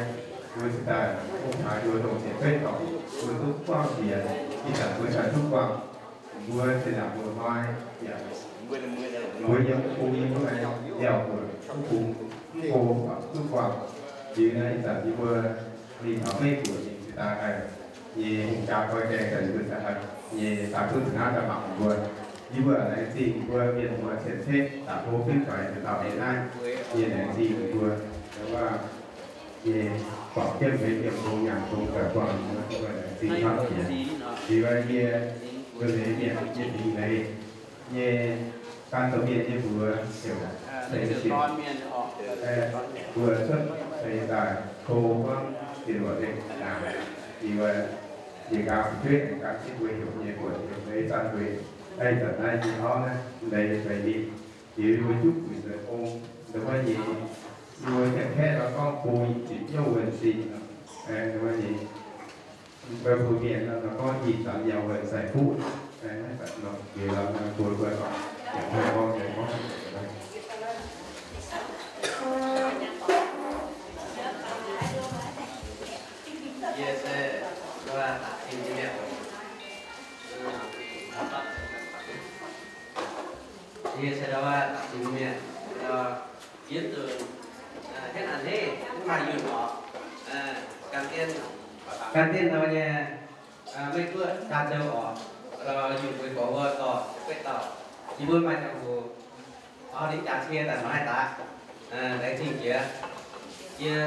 mbuo cingx daaih ong-taaix nduov ndongc ziepc betv dorngx, mbuo duqv buangh nziex, ih zanc mbuo daaih duqv buangh, mbuo zinh ndaangc mbuo hnoi yaac mbuo yiem bung yiem mbuo nyei liaauc buonc, mv bung mv go duqv buangh. Liuz naaiv ih zanc yie mbuo mingh taux Meiv Guoqv mingh cingx daaih haih nyei hungh jaa koi gaengh daaih mbuo cingx daaih haih nyei daaih duqv cingx naaiv daaih mangc mbuo. Yie mbuo laengz zingh mbuo mienh muoz cien-ceqv daaih hlo fingx faix cingx daaih eix naaiv nyei laengz zingh mbuo. Wuov nyei guangc jienv mbuo yiem bung nyanc bung daaih buangh mbuo, yie mbuo laengz zingh hnamv jiex. Liuz yie mbuo leiz mienh yie fingx leiz nyei gan zoux mienh nyei mbuox heuc Seix Sienx. Mbuo cuotv seix daaih to buangv ziex luoqc deix naanc, yie mbuo yie gaax fu'jueiv aengx gan jienv mbuo heuc nyei buonc heuc leiz zanc weic, ih zanc naaiv yie hnamv naaiv leiz leiz ninh, liuz yie mbuo juqv guix nzuonx ong, nduov nyei, yie mbuo janx-kaeqv nor gorngv bung ziepc nyouv wuonh zinh, nduov nyei. Mbuo Iu-Mienh nor gorngv ih zanc yaac wuonh sai fuqv, liuz nor mbuo mbuo yietc hnoi gorngv, yietc hnoi gorngv, yie se, yie se da'wuov da'zinh mienh, yie zuqc hietv a'hneiv mv maaih yunh oc. Gan dien, gan dien nor nyei, Meiv Guoqv jaa-zoux oc, yunh mbuo gorx wuov dorh, betv dauh, yie mbuo maaih ziangh hoc, oix lingh jaax cie daaih maiv daaih, laengz zingh jiex. Yie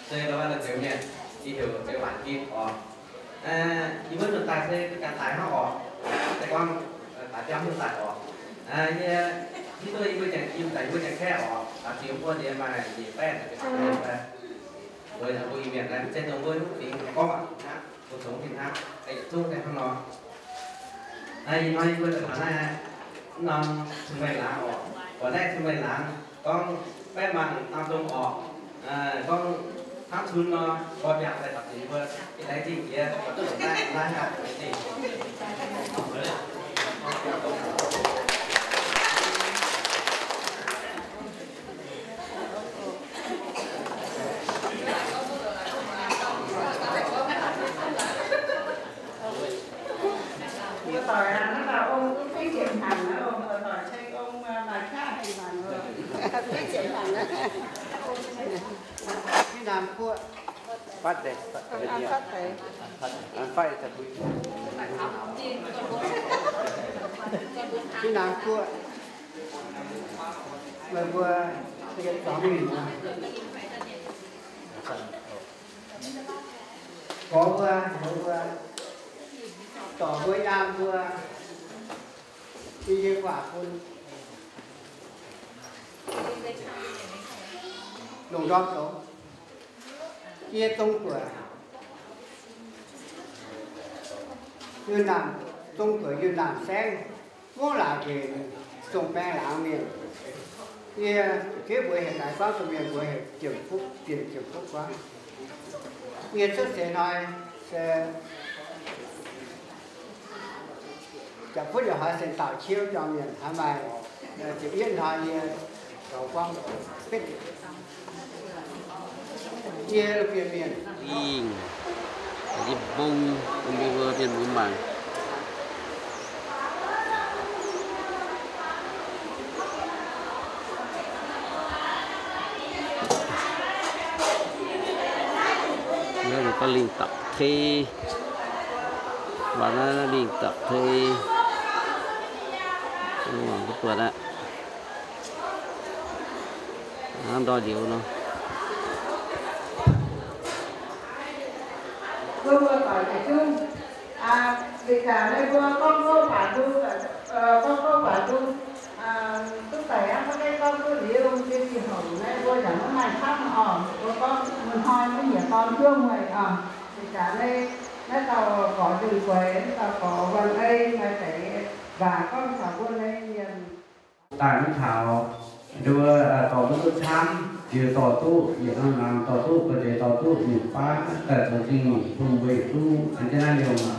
se da'wuov da'zinh mienh, yie heuc Zeux Waanc Gin oc. Yie mbuo nzuonx daaih se ganh daaih hnangv oc. Se gorngv daaih biauv mv daaih oc. Yie hiuv duqv yie mbuo janx-kaeqv, yie mbuo janx-kaeqv oc, daaih ziux mbuo ndiev maaih nyeic baeqv, weic zuqc mbuo Iu-Mienh naaiv se dongh mbuo fingx gorngv waac hnangv, mbuo zungv fih hnangv, yietc zungv se hnangv nor. Ih hnoi yie mbuo daaih taux naaiv norm cin-mengh laangz oc, buatc naaiv cin-mengh laangz gorngv baeqv mangc dangh zong oc, gorngv hnangv cun nor, gorx-mbiaangx daaih taux dingc mbuo, laengz zingh jiex, naaiv, naaiv, laengz zingh. Mbuo doic naaiv dauh ong duqv fiev ziepc hnyangx naaiv ong, mbuo doic ceng ong maaih qaqv fiev ziepc hnyangx. Fiev naamh guoqv. Fiev naamh guoqv. Meih mbuo, gorx mbuo, heuc mbuo, dorc mbuo, nyaam mbuo, yie nyei guaax bun longc ndorm zoux. Yie Zong Guoqv, Yunh Naamh, Zong Guoqv Yunh Naamh Saengv, mungv laaix nqenc zong baeng laangz mienh. Yie, fiev mbuox heuc naaiv gorngv dongh mienh mbuox heuc Jiem Fuqv, Jiem, Jiem Fuqv gorngv. Yie cuotv seix hnoi se Jiem Fuqv yaac hoiz sen dauh ciouv jorm mienh hnangv, maaih ziepc yietv hnoi yie zoux gorngv betv yie bienh mienh. Ih, yie mbong bun mbuo mienh muoz mangc. Naaiv gorngv lingh dapc tei. Waac naaiv lingh dapc tei. Mangc duqv buatc aqv. Hnangv ndor njoux nor. Mbuo mbuo doic yietc zungv, zinh ndaangc meih mbuo gorngv gouv baac nzung, gorngv gouv baac nzung, duqv daic aqv, maiv gaengh gorngv duqv liuz, se zinh houc naaiv mbuo yaac maiv maaih camv oc. Mbuo gorngv mun hnoi maiv nyiec dorn juov mueiz oc. Zinh ndaangc naaiv, naaiv dauh gorx Yunh Gueix, naaiv dauh gorx Wan Ei maaih deix waac gorngv taux mbuo naaiv mienh. Daaih maiv taux, nduov dorh maiv duqv camv, liuz dorh duqv, yietc norm laangz dorh duqv, buoz-ndeic dorh duqv, nyungc baav daaih zoux zingh nyungc bun mbuo yietc zungv cien jienv naaiv liouh.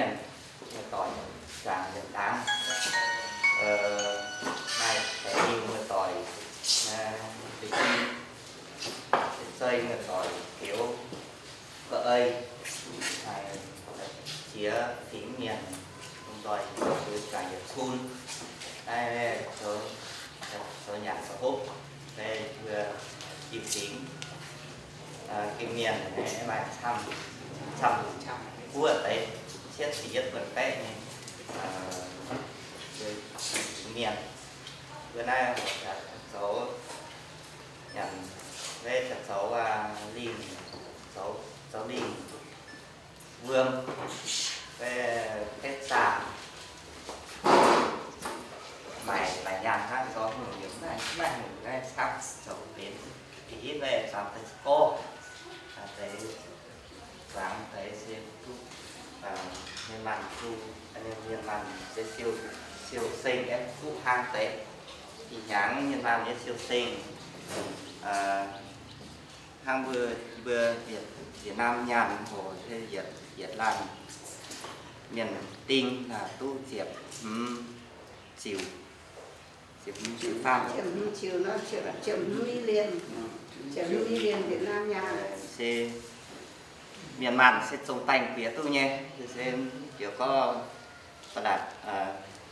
mienh muoz-doic zuangx yietc ndaangc. Maaih deix liuh muoz-doic, deix zeiv muoz-doic fioux ga'ei, jiex fingx mienh, lomh nzoih zuangx yietc cun, naaiv zoux nyanc zoux hopv, mbuo jiu-fingx, jiu-mienh, maaih camv, camv guoqv deix, cietv ziepc yietv buonc baeqv nyei fingx mienh. Mbuo naaiv zoux nyanc, zoux lingh, zoux lingh wuom, betv zaah, maaic, maaic nyaanh hnangv, zoux hungh yaac maiv hungh, naaiv camv zoux benx. Ih hitv naaiv zuangx deix gorv, deix zuangx deix se duqv, mienh maanh duqv, mienh maanh se siou, siou-seng aeqv, duqv hlang deix. Ih hnyangx mienh maanh nyei siou-seng, hnangv mbuo, mbuo Việt Nam nyaanh hoc se yietc, yietc laanh mienh ding duqv ziepc hmz ziuc, ziepc hmz ziuc faam, se mienh maanh se zongh baengh bieqc duqv nyei, se ziouc gorngv ba'laqc,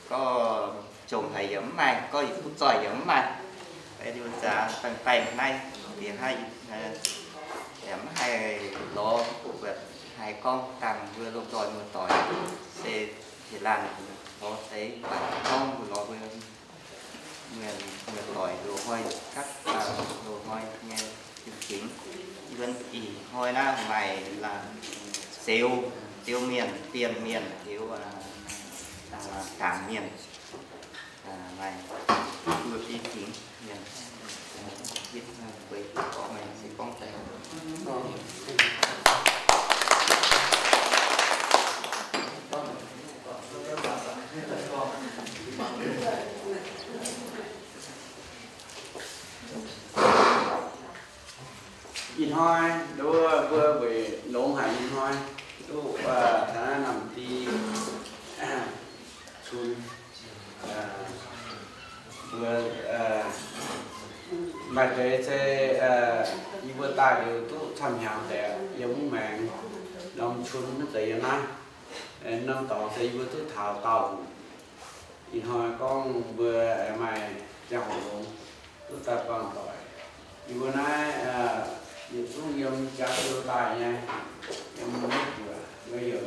gorngv jomc haic yaac mv maaih, gorngv yietc duqv zoih yaac mv maaih. Baengh-baengh naaiv bieqc haic, yaac mv haih lorz buatc haiz gorngv dangh mbuo lomh nzoih muoz-doic se yietc laanh lorz deix baac gorngv mbuo lorz mbuo muoz-doic loz-hnoi gapv, loz-hnoi nyei jiu-fingx. Yie mbuo ih hnoi naaiv maaih laanh Ziouv, Ziouv mienh, Bienh mienh, Ziouv, Dangc mienh, maaih mbuo jiu-fingx mienh, hitv guei gorngv, se gorngv daaih ih hnoi nduov mbuo weic longx haic ih hnoi, duqv taux naaiv norm di cun, mbuo maaih deix se yie mbuo daaih liuz duqv camv hnyangx deix yiem mv maengx norm cun mv zeiz yiem naaiv. Norm dorngx se yie mbuo duqv taux dauh Ih hnoi gorngv mbuo maaih ziangh hoc longx duqv daaih buangh doic. Yie mbuo naaiv yietc zungv yiem jaax Minnesota nyei, yiem mv buoc, yiem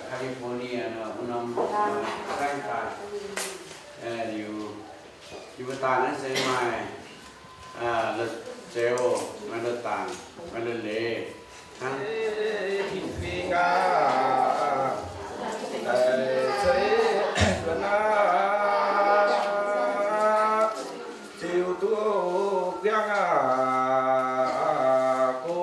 California nor, wuov norm saengv daaih. Liuz, yie mbuo daaih naaiv se maaih la'zeux, maaih la'dangc, maaih la'leiz hnangv. Tin-fingx aac, daic ceix nzuonx aqv, ziux duqv guiangv aqv, go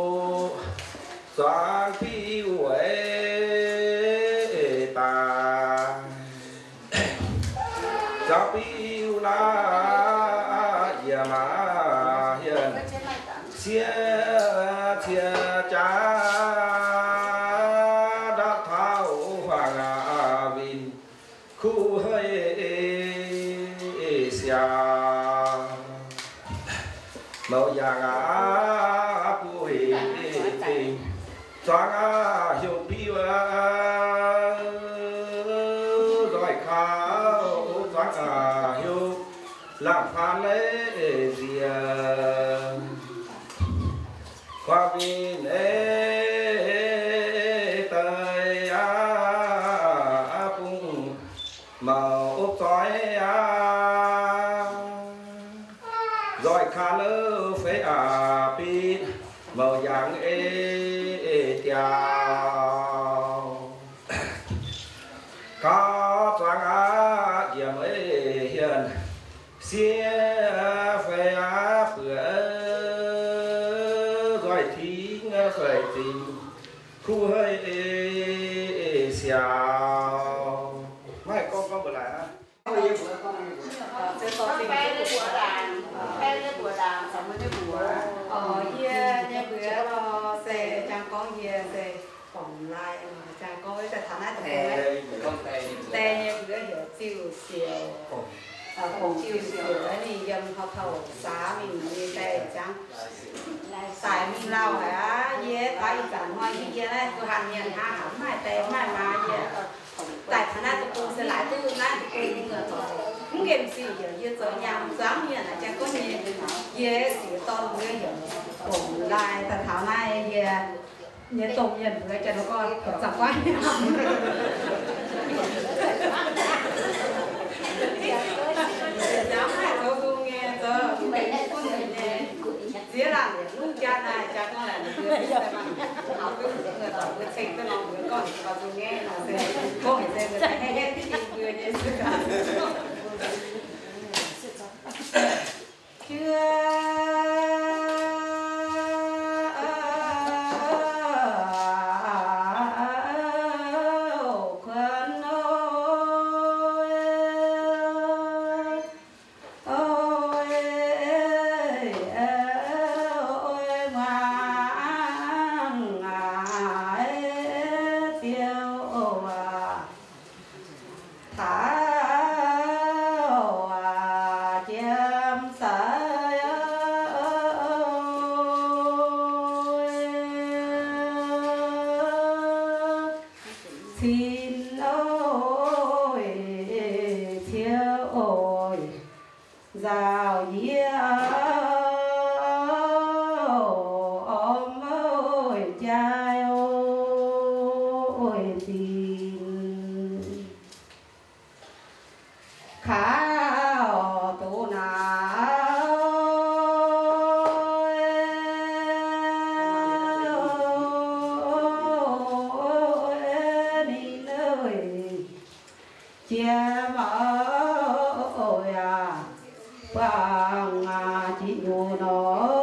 zuangx biuv weic daaih. Zuangx biuv naaiv yie maah hienh siev cie jaax ndapv taux huaang aqv, winh kuv hei siaaux. Mouz yangh aqv, buv zingh zuangx aqv, heuc biuv nzoih kaux zuangx aqv, heuc laangh faan leiz nziex. Kuaang winh ei deix aqv, bung maux opv zoih aqv. Nzoih kaax louv feix aqv, bitv mouz yangh ei diauh. Gaux zuangx aqv, njiec meix hienh siev feix aqv, buoz nzoih tingv feix zingh kuv hei siaaux. Maiv gorngv gorngv mbuo laaix aqv. Yie nyei mbuox se jangx gorngv yie se Bongc Lai, jangx gorngv daaih taux naaiv deix, deix nyei mbuox heuc Ziuh Siouc. Bongc Ziuh Siouc, ninh yiem Hlo Taux Sax mingh, ninh daaih jangx daaih mingh lauh haic aqv. Yie taux ih zanc hnoi yie naaiv duqv hanc mienh hnangv, mv maaih deix mv maaih maa yie. Daaih taux naaiv deic-bung se laaix duqv naaiv deic-bung mingh oc. Mv nqemh ziqc heuc yie zoux nyaam zuangx mienh aqv, jangx gorngv nyei, yie siec dorn mbuo heuc Bongc Lai. Daaih taux naaiv yie nyei domh mienh mbuo jangx gorngv zoux guaiv, jangx haih zoux nzung nyei, zoux mv benx gunv nyei. Ziex laanh yietc lungh jaax naaiv jaax gorngv laanh mbuo mbuo ceng duqv nor mbuo gorngv zoux nzung nyei nor se, gorngv heuc se mbuo haih haih div mbuo nyei se gaax. Taux jiem seix cin oix, ciouv oix, nzaaux yie om oix jai oix zinh. Kaux duqv naaiv ninh jiem oix yaac buangh jiex nyuoz nor.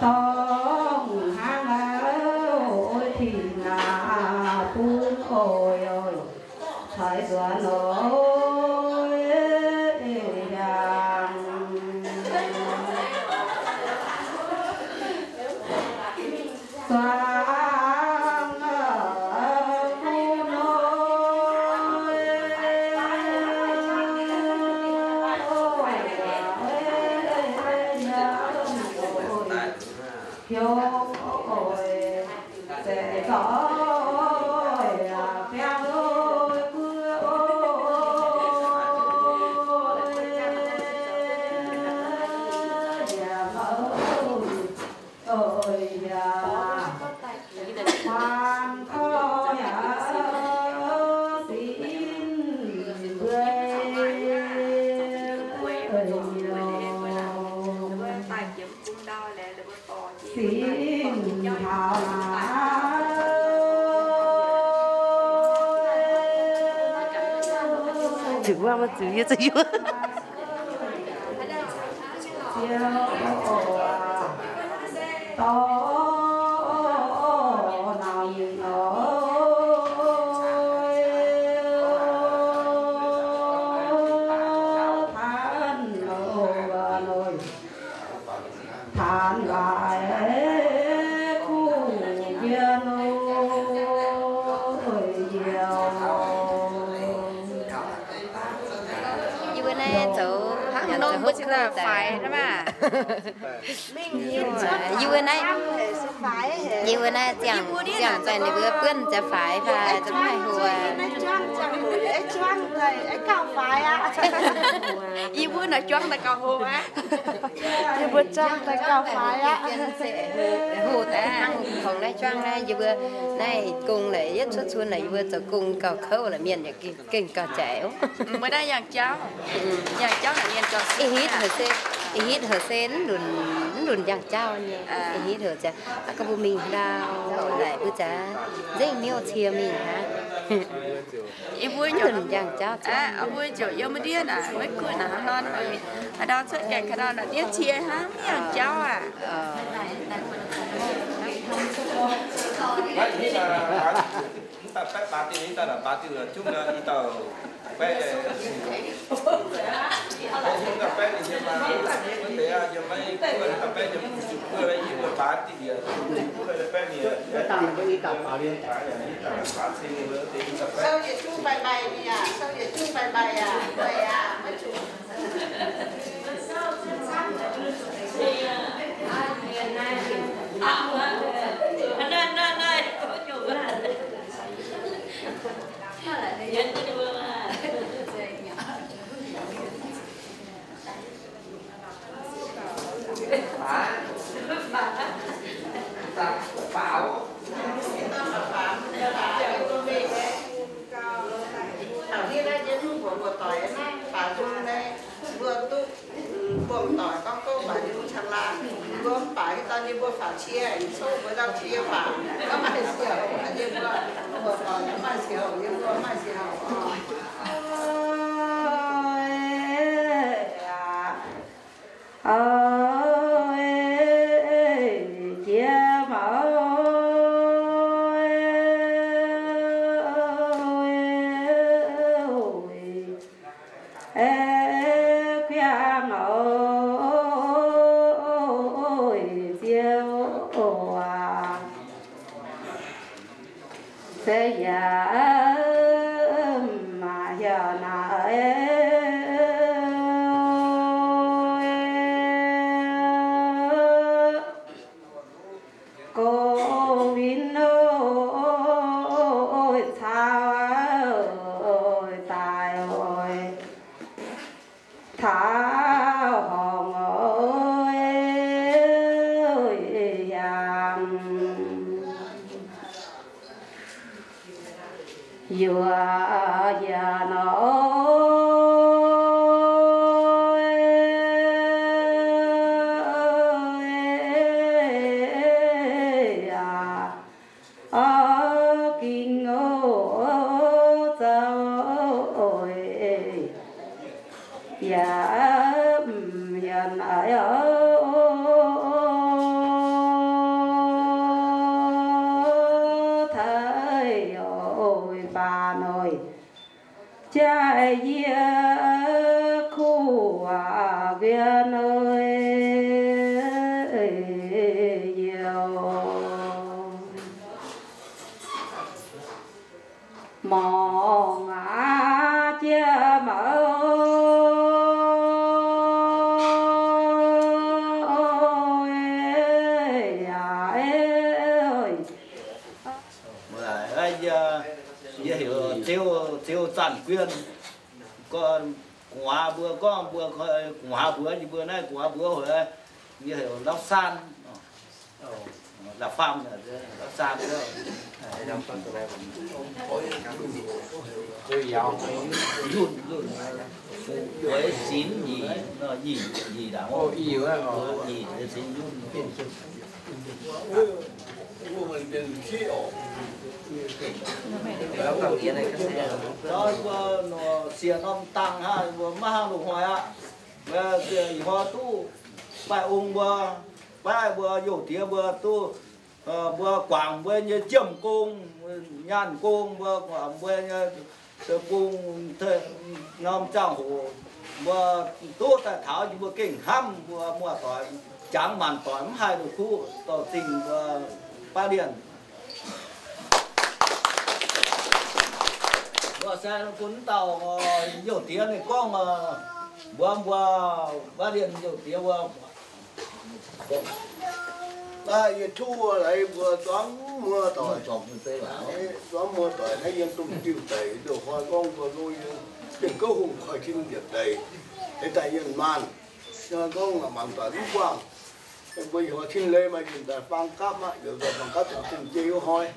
Dorngx hnangv lauh oix tengx aqv bun oix, oix caux nzuonx oix hiaangx. Zuangx bun oix, oix, oix, oix, Zuqc wuov, maiv zuqc yie zuqc yuoqv. Yie mbuo naaiv zoux hnangv nor mbuo cingx daaih faix hnangv maah. Yie mbuo naaiv, yie mbuo naaiv ziangh, ziangh daaih ninh mbuo buonv ziangh faix fai zoux maiv hlo aqv. Yie mbuo naaiv juangv daaih gauh hlo aqv. Yie mbuo juangv daaih gauh faix aqv. Hlo daaih hnangv kungx naaiv juangv naaiv, yie mbuo naaiv gong laaix yietv cuotv cun laaix yie mbuo zoux gong gauh kouv laaix mienh yaac gengh gauh jaic oc. Mbuo naaiv yangh jauv, yangh jauv naaic mienh gauh ih hitv heuc se, ih hitv heuc se mv lunc, mv lunc yangh jauv nyei. Ih hitv heuc ziangx, aa, gorngv mbuo mingh ndau laaix mbuo ziouc nzengc miuc cie mingh hnangv. Mv lunc yangh jauv aqv. Mbuo ziouc yiem mbuo ndiev naaic, maiv gunv naaic hnangv nor, haaix ndau cuotv gaengh kaaix ndau naaic ndiev cie hnangv, mv yangh jauv aqv. Mv daaih baeqv baax diuh, mv daaih la'baax diuh, zungv i dauh baeqv, mv daaih baeqv ninh nyei maa, wuov deix aqv, yiem maiv kuv, mv daaih baeqv nyei mv zuqc kuv, yie mbuo baax diuh yaac zuqc kuv, baeqv ninh. Sou yietc zungv baih baih ni aac, sou yietc zungv baih baih aac, baih aac, maiv zuqc. Taux hnangv naaiv yie mv mbuox mbuo doic naaiv, baac nzung naaiv mbuo duqv buangh doic gorngv gouv baac nzung caangh laangh. Mbuo mv baac hitv daaih yie mbuo faaux cie, coqv mbuo ndau cie baac maiv maaih sic houc, yie mbuo mbuo doic maiv maaih sic houc, yie mbuo maaih sic houc. Jiex maux kuiangv oc, ziouc aac. Se yaac maaih heuc naaic, go win oix caux daaih oix taux horngc oix hiaangx. Yuoqc hieh nor oix ging oix zoux yaac mv hienx oix taaih oix baac noic. Jaaix yie kuv waac mbienv oix youz. Morngx aqv jiex maux yaac Yie, yie heuc Ziouv, Ziouv Zanc Guien. Gorngv gu'nguaaz mbuo, gorngv mbuo gu'nguaaz mbuox yie mbuo naaiv gu'nguaaz mbuox hoc, yie heuc Lauv Saan, La'faam, Lauv Saan. Njunh, njunh, bueix sinx nyic, nyic, nyic ndaangc, nyic sinx njunh. Mbuo siec norm dangh hnangv, mbuo maiv hnangv loz-hnoi aqv. Mbuo ih hnoi duqv baih ong mbuo, baih mbuo youh diex mbuo duqv, mbuo guangc mbuo nyei jiem gong, nyaanh gong, mbuo guangc mbuo nyei gong, norm ziangh hoc mbuo duqv daaih taux, mbuo gengh hnamv mbuo muoz-doic, jangx maanc doic mv haih duqv kuv dorh zingh mbuo baav lienh. Mbuo se bun dauh youh diex ninh gorngv, mbuo mbuo baav lienh youh diex mbuo Naaiv yie tov laaix mbuo zuangx muoz-doic, zuangx muoz-doic naaiv yiem domh diuh deic, ndongc hnoi gorngv mbuo gorngv yie Bienh Gouv Hungh koi tin mbiaauc deic, deix daaih yienh maanh, gorngv mangc doic mv buangh. Mbuo yie cin leiz maaih yienh daaih faang gapv aqv, yienh daaih faang gapv daaih zinh jei wuov hnoi,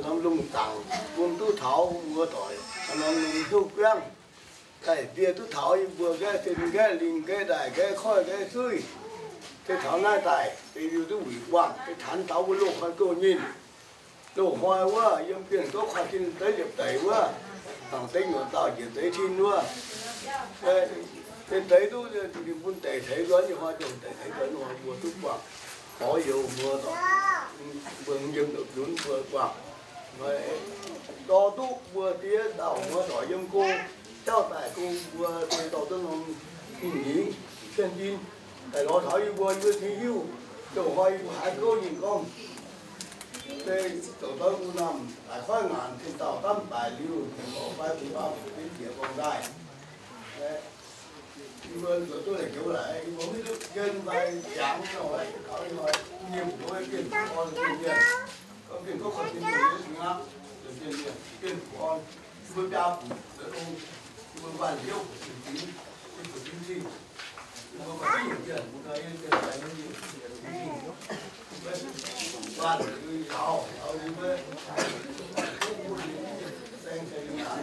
norm lungh zaangc bun duqv taux muoz-doic, norm lungh hnyouv guangv. Daaih ndie duqv taux yie mbuo nqaeqv sin, nqaeqv lingh, nqaeqv ndaaih, nqaeqv koiv, nqaeqv suiv, se taux naaiv daaih se yie duqv wuic buangh, se tanx taux mbuo loz-hnoi gouv nyinh. Loz-hnoi wuov yiem Bienh Gouv koi tin deix liepc deic wuov, dangc deix nyuoqc dauh njiec deix tin wuov, se deix duqv ninh bun deic teix nzuonx nyei hnoi, dongh deic teix nzuonx nyei hnoi mbuo duqv buangh. Gorx-youz mbuo, mbuo yiem nduqc nzunc mbuo buangh. Dorh duqv mbuo diex dauh muoz-doic yiem go, jauv daaih go mbuo se dorh duqv norm ninh nyingx cien jin daaih lorz taux yie mbuo, yie mbuo cingx hiuv, dongh hnoi yie mbuo haiz gouv nyinh gorngv, se zoux douz mbuo naamh daaih koiv ngaanc tin dauh gamv daic liuz, fai bun baav bun jiex gorngv daaih. Yie mbuo zoux duqv lengc joux laaix, yie mbuo mv hiuv duqv njien mbai jangx nor, taux ih hnoi nyei mbuox Bienh Gouv Orn Bienh Mienh, gorngv Bienh Gouv Orn Bienh Mienh nyei aqv, Bienh Mienh, Bienh Gouv Orn, yie mbuo biaa buc, yie mbuo maaih liouv buc zingh, buc zingh cing, yie mbuo maaih zingh bienh, mbuo ganh yie bienh daaih nyei, maaih yaauz, yaauz yie mbuo, saeng saeng yaac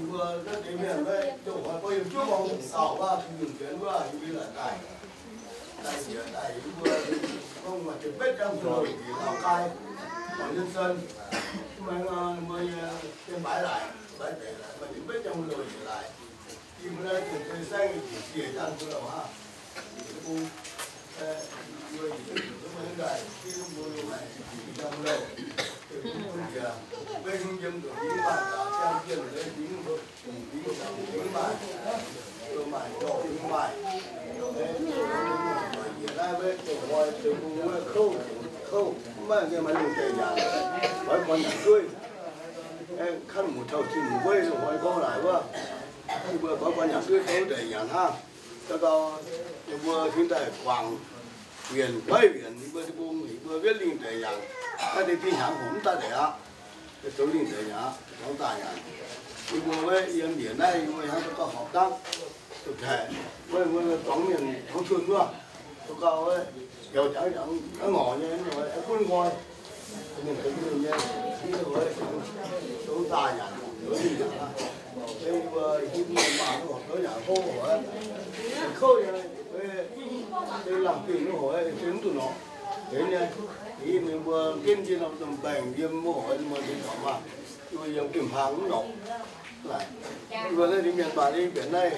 Mbuo naaiv deix mienh maiv dongh hnoi gorngv yiem juov gorngv dauh wuov, Tin-Hungh fienx wuov, yie mbuo laaic daaih. Daaih njiec daaih yie mbuo gorngv maaih ziepc betv jangx mbuo loz-njiec Laauv Kai, Lorz Nyuonh Sen, mbuo nyei, mbuo nyei, mbuo nyei Mbaix Laaic, Mbaix Deic Laaic, maaih ziepc betv jangx mbuo loz-njiec laaix. Yie mbuo naaiv ziepc zei saengv njiec diec jangx mbuo loz hnangv. Bung, mbuo njiec mbuo daaih, mbuo loz-njiec jangx mbuo loz. Beiv hmz yiem ndoqc fingx maaih, jangx jienh leiz fingx, fingx jangx fingx maaih, maaih ndoqc fingx maaih. Njiec naaiv maiv dongh hnoi deix bung wuov kouv, kouv mv maaih, maaih lungh deic nyanc, oix buatc nyanc dueiv. Kanv muoz-touh zinh muoz-weiv hnoi gorngv naaic wuov, yie mbuo oix buatc nyanc dueiv kouv deic nyanc hnangv. Dauh gau, yie mbuo cingx daaih guangc wienc, beiv wienc, yie mbuo deic-bung, yie mbuo wetv lingh deic nyanc, naaiv deix fih hnyangx hoc mv daaih deix aqv. Zoux lingh deic nyanc aqv, zoux daaih nyanc. Yie mbuo wuov yiem njiec naaiv yie mbuo hnangv dauh gau horpc dangv, zuqc taeqc, wuov, wuov zuangx mienh tongv cuon wuov, dauh gau wuov, yaac jangx, jangx ngorc nyei, gunv nqoi, mienh zoux mienh nyei, zoux daaih nyanc, zoux lingh nyanc aqv. Yie mbuo hiuv duqv maaih horpc zouv nyanc hlo oc, kouv nyei, se laangh dingh wuov oc, se mv duqv norqc. Deix nyei, yie mbuo ginv njien norm domh baengc yiem wuov oc, mbuo deix dorngx maah, yie mbuo yiem gimh hlang mv norqc. Yie mbuo naaiv deix mienh maaih nyei mbienc naaiv,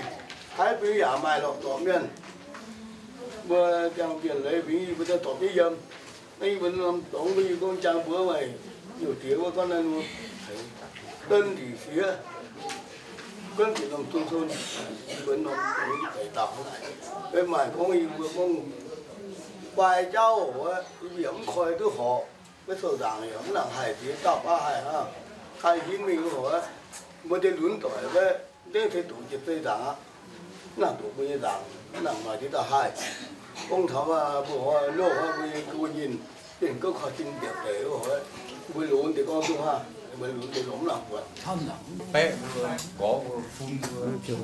haiz bun yaac maaih lorqc dorngc mienh. Mbuo ziangh mbienc leiz fingx yie mbuo daaih dorpc jienv yiem. Naaiv yie mbuo norm dorngx mbuo yie gorngv jangx mbuox meih, youh diex wuov gorngv naaiv nor, donv ndiev fiev, gunv bieqc norm zung cun, yie mbuo norm dorngx deix dauh naaic. Mbuo maaih gorngv yie mbuo gorngv guai jauv oc, yie mbuo yaac mv koi duqv horpc, maiv sou nzaangc yaac mv nangc haih diex dauh baav haih hnangv. Haih hinv mingh oc, mbuo deix lunx doic maiv dengv se doqc jiex zei nzaangc aqv. Mv nangc doqc mbuo nyei nzaangc, mv nangc maaih diex dauh haih. Gorngv taux mbuo hnoi loh hnoi mbuo nyei go nyinh, bienh gouv koi tin mbiaauc deic oc, mbuo lunx deix gorngv duqv hnangv, mbuo lunx deix longc mv nangc buatc. Baeqv mbuo, gorx mbuo, fun mbuo, guangc jienv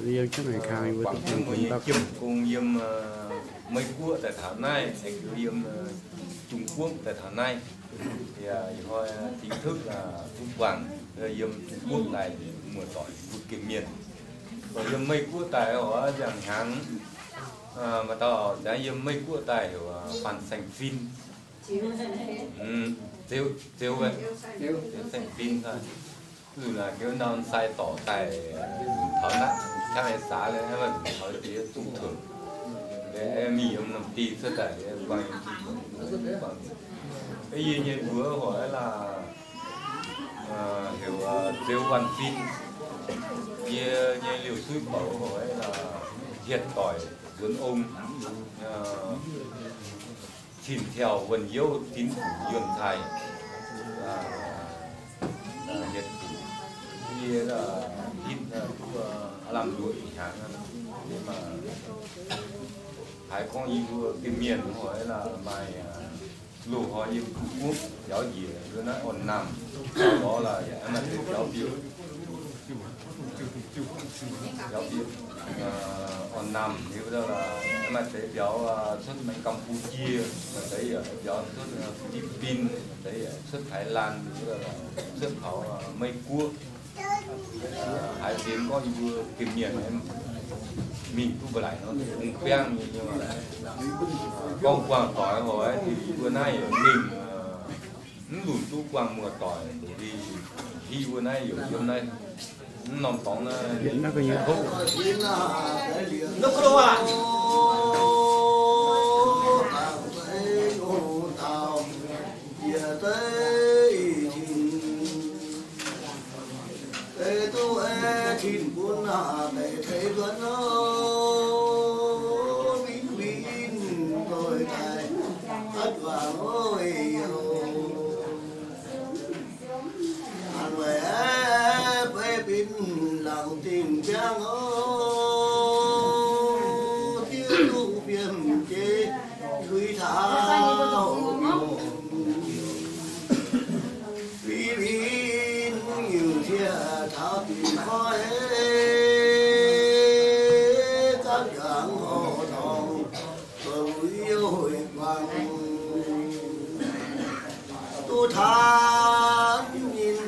mbuo nyei jiem gong yiem Meiv Guoqv daaih taux naaiv, aengx yiem Zung Guoqv daaih taux naaiv. Yaac ih hnoi chính thức là duqv buangh yiem Zung Guoqv daaih muoz-doic mbuo gengh mienh. Yiem Meiv Guoqv daaih oc, nziang hnyangx, maaih dauh jangx yiem Meiv Guoqv daaih heuc Fanh Saeng Fin. Ziouv, Ziouv, Ziouv Saeng Fin, nzunc naaic gengh norm sai dorc daaih, taux naaiv qaqv nyei saax le, mv baac taux diex zuqc tuoqc, mingh yiem norm diuh cuotv daaih, buang yiem diuh tuoqc. Yie nyei mbuox hoic laac, heuc Ziouv Waanh Fin. Yie nyei liouh suiv bouc hoic laac, hietc doic nzuonx ong, cinh tiaux wuonh youv zinx fuc yuonh cai. Hietc fuc, yie hitv duqv aav lamh nduov ih hnyangx, haiz gorngv yie mbuo ganh mienh hoic laac maaih loz-hnoi yiem Guv Guoqv biaux njiec, naaiv Orn Namh lorz laac yaac maaih deix biaux biouv, biaux biouv, Orn Namh liuz maaih deix biaux cuotv Campuchia, maaih deix yaac biaux cuotv Philippines, maaih deix yaac cuotv Thái Lan, cuotv taux Meiv Guoqv. Haiz fienx gorngv yie mbuo ganh mienh mingh duqv mbuo laaic nor, bung biangv nyei, gorngv buangh doic hoic, yie mbuo naaiv yaac mingh mv lunc duqv buangh muoz-doic, hi mbuo naaiv yaac yiem naaiv mv norm dorngx naaiv. Deix duqv aeqv, tin bun naaic deix teix nzuonx nor, win win doix daaih, aav juangc oix youh. Hnangv naaic aeqv, beiv bin laangz dingh biangv oc, diuv duqv fiem jeiv tuix taux Win win nyungc cie taux dingc koi, gapv juangc horc dorngx, zoux yie hoic guangc, duqv taanv nyinh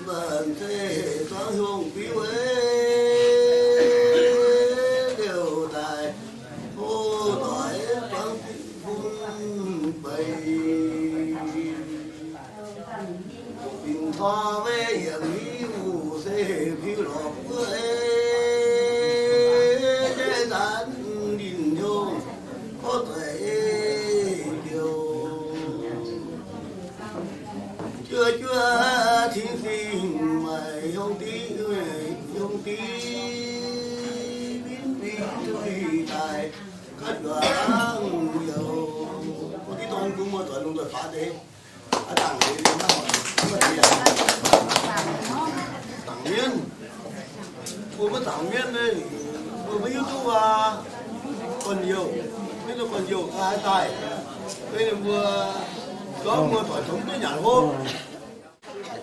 baac zeiv zuangx hiongh biuv, liouh daaih hlo doic zuangx bun beic. Bingx tor maiv yiem hiuv se piu lorz guoqv, jai zanc ndin hnyouv korv daic biouv. Juov juov cing sing maaih hiuv div, hiuv div, binh binh duih daaih, gapv juangc youh. Mbuo div dongh bun muoz-doic lungh doic faaux deix. Dangc mienv, mbuo maiv dangc mienv, mbuo maiv hiuv duqv aqv. Guanh youh, maiv duqv guanh youh haaix daaih. Mbuo gorngv muoz-doic tongx duqv nyanc hopv.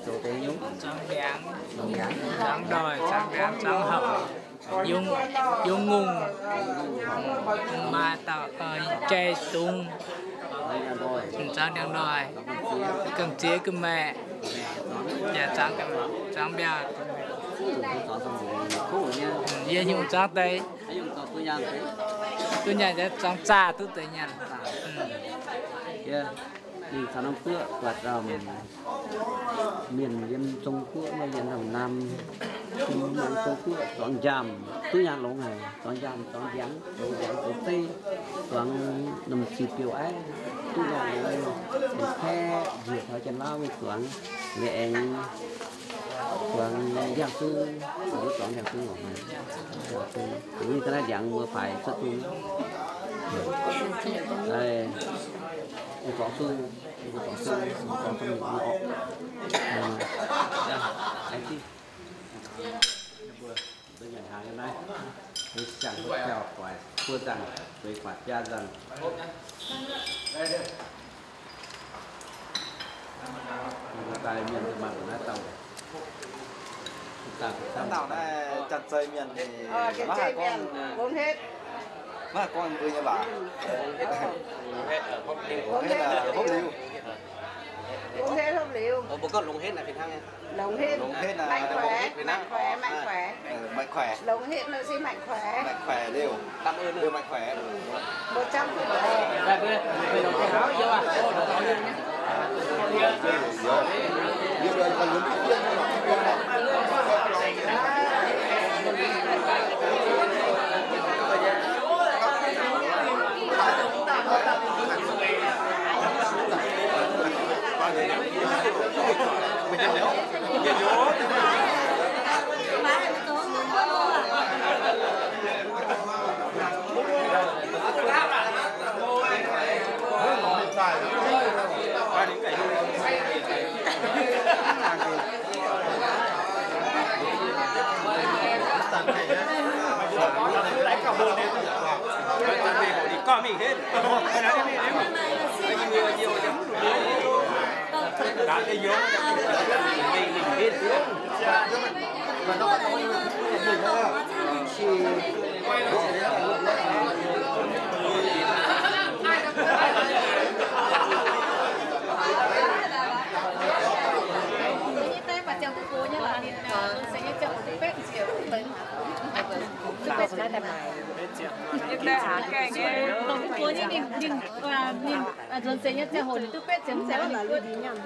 Zuangx ndoih, zuangx ndiangx, zuangx houc, yungz ngongh, maaih dauh jai dungz, zuangx ndiangx ndoih, gamh ziex gamh maeqc, yaac zuangx mbiauh. Yie nyungc zuangx deix, duqv nyanc, zuangx zaah duqv deix nyanc. Mingh caux norm guoqv buatc mienh yiem Zong Guoqv, yiem Nam, yiem Zong Guoqv zuangx njaamh duqv nyaanh longx haic, zuangx njaamh, zuangx ndiangx, zuangx ndiangx, zuangx zeiv, zuangx norm ziqc biouv aiv duqv nyaanh longx, kaeqv njiec taux Janx-Lauv mingh zuangx, liuz aengx zuangx ndiangx-zung, zuangx ndiangx-zung oc, ninh ga'naaiv ndiangx mbuo faix cuotv zung, zuangx zung, zuangx zung, zuangx zung oc. Mbuo nyanc hnaangx yiem naaiv, mbuo ziangh hopv jauh-doic, buo nzangc, zueiz guatc biaa nzangc. Daaih mienh maaih mbuo naaiv dauh. Dauh naaiv Janx-Zei mienh, maiv haih gorngv, maiv haih gorngv mbuo nyei waac. Hopv liuz. Mbuo gorngv longx henv naaic fih hnangv. Longx henv, longx henv, maaih kuaix, maaih kuaix, maaih kuaix. Longx henv nor se maaih kuaix. Maaih kuaix liuz, liuz maaih kuaix. Mbuo jangv Ninh, ninh, ninh, ninh, ninh, ninh nzuonx seix nyei ziangh hoc ninh duqv betv ziepc hnyangx.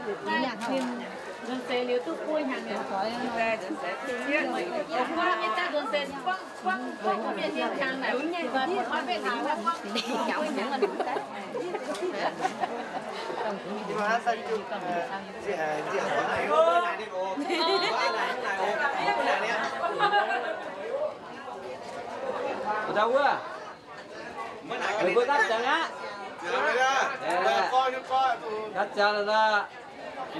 Ninh nzuonx seix liuz duqv buo hnyangx nyei. Buangv nyei daaih nzuonx seix buangv, buangv, buangv mienh nyei hnyangx naaic, buangv betv hnyangx, buangv, buangv buo hnyangx. Mbuo daaih wuov, meih mbuo gapv ziangx aqv. Gapv ziangx lorqc.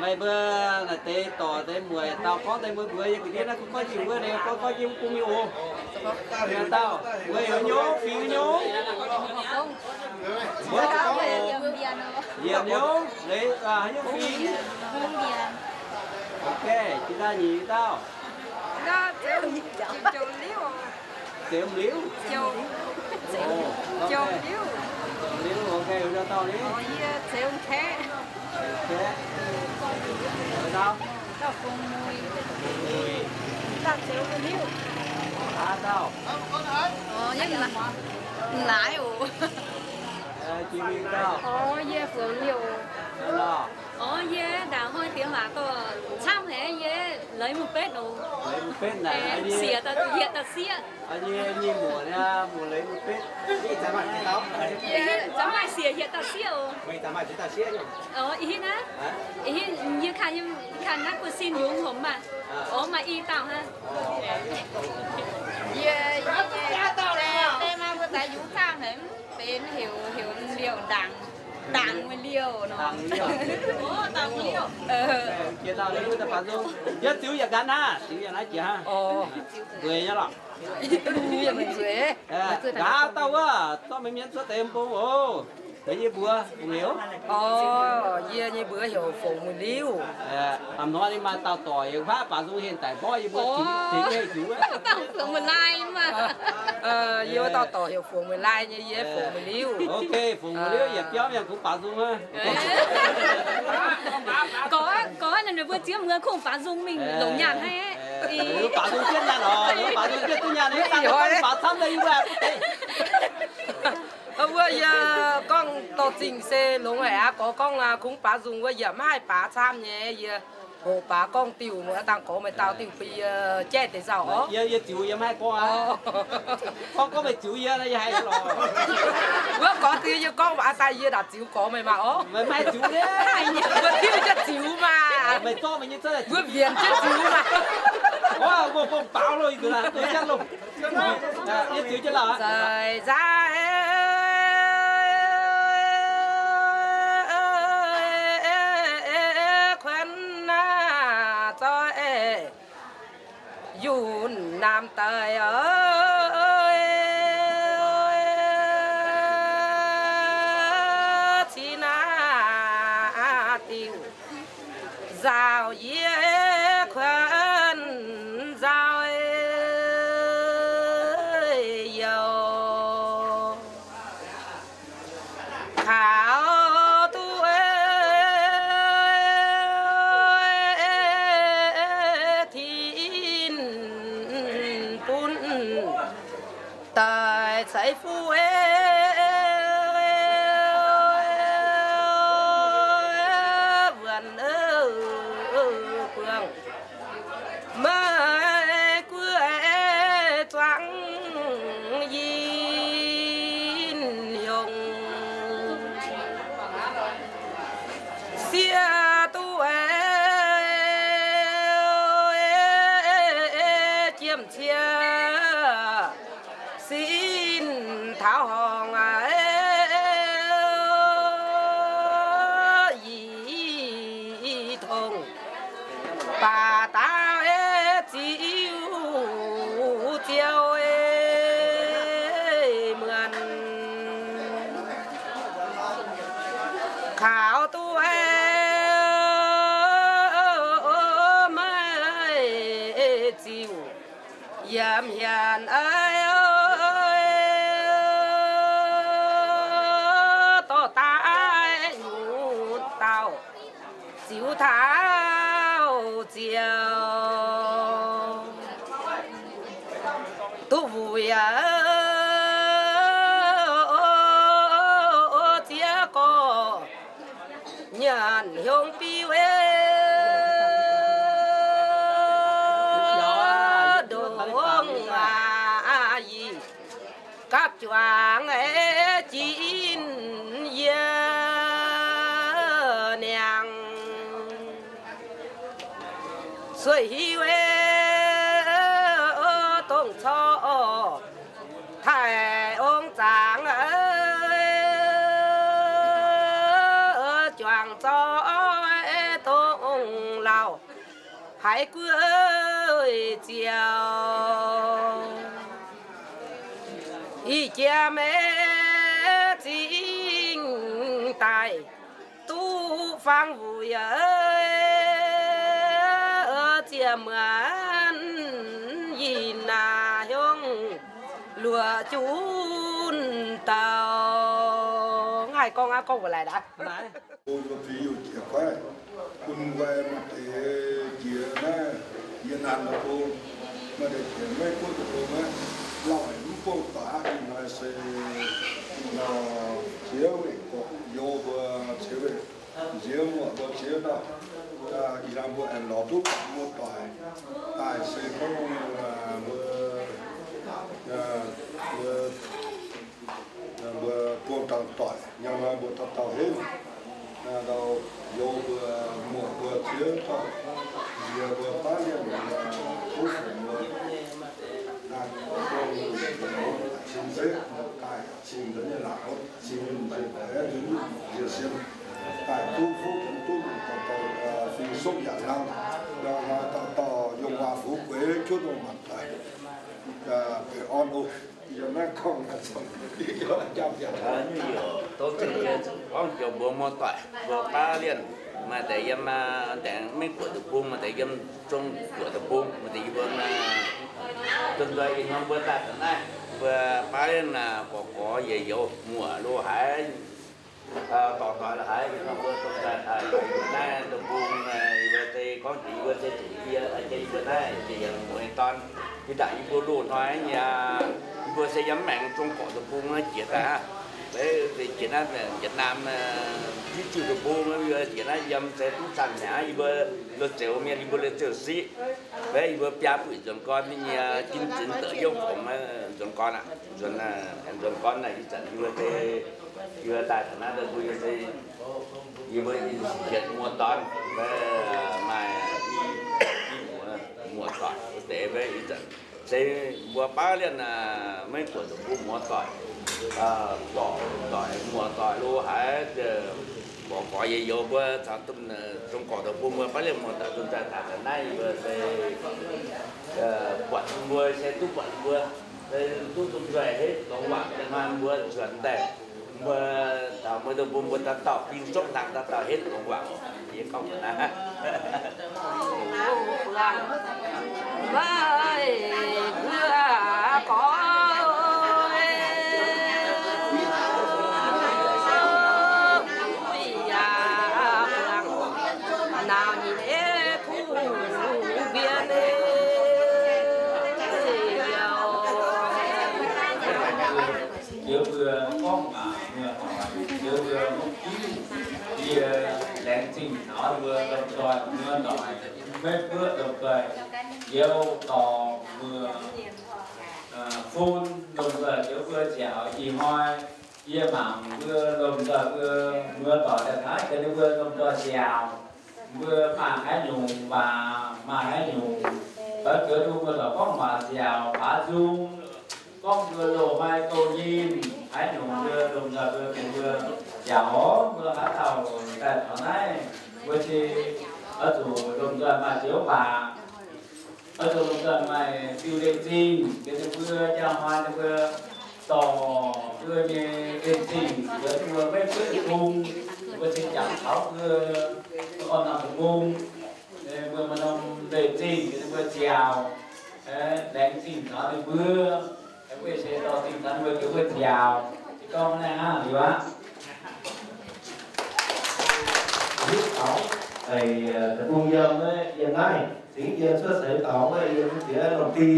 Meih mbuo naaic deix dorc deix mueic dauh gorngv deix mbuo mbuox yie ga'ndiev naaiv gorngv jiex wuov, ninh gorngv, gorngv jiex wuov bung mingh oc. Dauh mbuo heuc nyei fingx nyei, mbuo gorngv yiemc nyei, leiz haaix nyungc fingx. Ok, jiex daaih nyic dauh. Zeux Liuv. Liuv, ok, dauh ni. Kaeqv. Dauh. Dauh Fongc Muic. Dauh Zeux Liuv. Aa dauh. Naaiv oc. Jiex mingh dauh. Yie Fongc Liuv. Orv, yie ndaangc hnoi diex waac gorngv camv haic, yie leiz mv betv oc. Leiz mv betv naaic, siec daaih hietc dauh sieqv. Nyei muoc, muoc leiz mv betv. Yie za'gengh maaih siec hietc dauh sieqv oc. Ih hnoi naaiv, ih hnoi yie kanh, kanh naaiv buo sin yungz hopc maah. Orv maaih i dauh hnangv. Yie, yie nyei, deix maaih mbuo daaih yungz zaangh haic, benx heuc, heuc liouh ndaangc, ndaangc liouh nor. Jiex dauh ni, mbuo daaih baaux nzung. Yie ziux yietc nqanx hnangv, ziux yietc nqanx jiex hnangv. Nzueic nyei lorqc. Nqa'haav dauh wuov, zorqv meih mienh cuotv deix mbong oc. Meih nyei mbuox heuc? Orv, yie nyei mbuox heuc Fongc Muic Liuv. Hnangv nor ninh maaih dauh dorc yiem wuov baaux nzung henv daic mborqv yie mbuo tengx nyei ziux wuov. Dauh Fongc Muic Lai maah. Yie wuov dauh dorc heuc Fongc Muic Lai nyei, yie Fongc Muic Liuv. Ok, Fongc Muic Liuv yietc biauv mienh kungx baaux nzung aqv. Gorngv, gorngv ninh mbuo ziex muoz kungx baaux nzung mingh longc nyaanh haic. Baaux nzung jienv nyaanh oc, baaux nzung jienv duqv nyaanh, baaux camv daaih yie mbuo aqv. Wuov yie gorngv dorh zingh se longx haic aqv. Gorngv, gorngv kungx baaux nzung wuov yie maiv haih baaux camv nyei. Yie hoqc baax gorngv diuh, muoz dangh gorx meih dau diuh bun yie jaiv deix nzauh orv. Yie, yie ziux yie maiv haih gorngv aqv. Gorngv, gorngv meih ziux yie, yie haiz lorqc. Wuov gorngv diuh yie gorngv waac daaih yie ndaapc ziux gorngx meih maah orv. Meih maiv haih ziux nyei. Mbuo tiuv jienv ziux maah. Meih zorqv meih nyei zorqv, mbuo mbienc jienv ziux maah. Orv, mbuo, mbuo baaux loh, yie nzuqc naaic, mbuo jienv loh. Zai nzaaih kuonx naaiv zoih yunc naamh daaih, cih naaiv diuh nzaaux yie kuonx nzaaux youh. Kaux duqv Ceix fuqv wuonx buangh, maiv guoqv zuangx yinh hiongx, sieqv duqv jiem cie sin taux horngh, yie tongx baac dauh ziux ziouc muonc kaux duqv maiv ziux yiem hienx dorh daaih nyutc dauh ziux taux ziouc duqv wuic ziex gorx nyanc hiong biuv ndongc aqv. Yie gapv juangc jin yie niangh sueih hiuv dongh corc taaih ong zaangc juangc zorqv dongh lauh haiz guoqv ziouc ih jiex maiv zingh daaih duqv fangx wuic ziec muonc yinh naaic hiuv luoqc junh dauh. Haih gorngv aqv, gorngv mbuo laaic ndaangc. Bung mbuo fingx Youh jiex kuaaiv, bun mbuo maaih deix jiex naaiv Yietc Naamh deic-bung, maaih deix jiex Meiv Guoqv deic-bung aqv. Lauh haic mv bung doic aqv. Ih hnoi se nor, ziex weih gorqv-youz mbuo, ziex weih nziex muoc mbuo, ziex dauh, ih hnoi mbuo aengx lorz duqv baac muoz-doic daaih se gorngv mbuo, mbuo, mbuo buangh dauh doic, ih hnoi mbuo dauh dauh henv, dauh youz mbuo, muoc mbuo, ziex dauh nziex mbuo, baav lienh mbuo, duqv fuqv mbuo, cing-nzengc daaih cing nzengc nyei laangz, cing nzengc daaih nziex sienx daaih duqv fuqv, duqv dauh dauh fingx sopv yaac hnangv, ih hnoi dauh dauh yongh waac fuqv gueix juov dongh maanc daaih. Gorngv joux mbuo muoz-doic, mbuo baav lienh, maaih deix yiem dengx Meiv Guoqv deic-bung, maaih deix yiem Zong Guoqv deic-bung, maaih deix yiem mbuo, dunh nzoih ih hnoi mbuo daaih taux naaiv, mbuo baav lienh gorx-gorx youz-youz muoc lo haaix, dorh doix lo haaix, ih hnoi mbuo dunh nzoih taux yie mbuo naaiv deic-bung, yie mbuo se gorngv jiex yie mbuo se zuqc yie, jiex yie mbuo naaiv jiex yangh mueiz dorn. Ih zanc yie mbuo loz-hnoi nyei aqv, yie mbuo se yiem maengx Zong Guoqv deic-bung naaiv jiex daaih aqv. Jiex naaiv Yietc Naamh Diuv Ziuh deic-bung, yie mbuo jiex naaiv yiem se duqv cang hnyangx, yie mbuo lo zeux mienh, yie mbuo lo zeux siqv. Fai yie mbuo biaa buic nzuonx gorn nyei, jin zinx deix yiem fongc nzuonx gorn aqv. Nzuonx, nzuonx gorn naaic ih zanc yie mbuo se, yie mbuo daaih taux naaiv mbuo yie se, yie mbuo yietc muoz-dorn, maaih i, i muoz, muoz-doic deix fai ih zanc se mbuo baav lienh Meiv Guoqv deic-bung muoz-doic, dorc doic muoz-doic lo haaix, gorx-gorx youz-youz mbuo caux Zong Guoqv deic-bung mbuo baav lienh muoz-doic dunh nzoih taux naaiv mbuo se buatc mbuo se duqv buatc mbuo, duqv dunh nzoih henv longx waac, ih hnoi mbuo nzuonx daaih, mbuo taux mbuo deic-bung mbuo dauh dauh fingx sopv hlang dauh dauh henv longx waac. Yie gorngv naaiv. Yie mbuo mv hiuv, yie laengz zingh taux mbuo lomh nzoih muoz-doic, maiv buoqv lomh nzoih youz dorngc muoz, fun lomh nzoih njoux mbuo nziaauc. Ih hnoi yie mangc mbuo lomh nzoih mbuo muoz-doic daaih hnangv, yie mbuo lomh nzoih nziaauc, mbuo maaih haaix nyungc waac, maaih haaix nyungc, oix zoux duqv mbuo lorqc gorngv waac nziaauc baav nzung, gorngv mbuo loz-hnoi gouv nyinh haaix nyungc, mbuo lomh nzoih mbuo benx mbuo nziaauc. Mbuo haaix dauh daaih taux naaiv, mbuo se oix zuqc lomh nzoih maaih joux waac, oix zuqc lomh nzoih maaih fiuv leiz-zingh, benx ninh mbuo jaa hnoi ninh mbuo dorh mbuo nyei leiz-zingh, benx mbuo maiv buoqv bung, mbuo se jangx taux mbuo orn norm deic-bung, mbuo maaih norm leiz-zingh, benx ninh mbuo nziaauc, laengz zingh taux ninh mbuo, mbuo se dorh zingh taux ninh mbuo, benx mbuo nziaauc. Se gorngv naaiv hnangv liuz aqv. Hiuv taux deic-bung yiem, yiem naaiv cingx yie cuotv seix dorngx wuov, yie mbuo ziex lomh ti,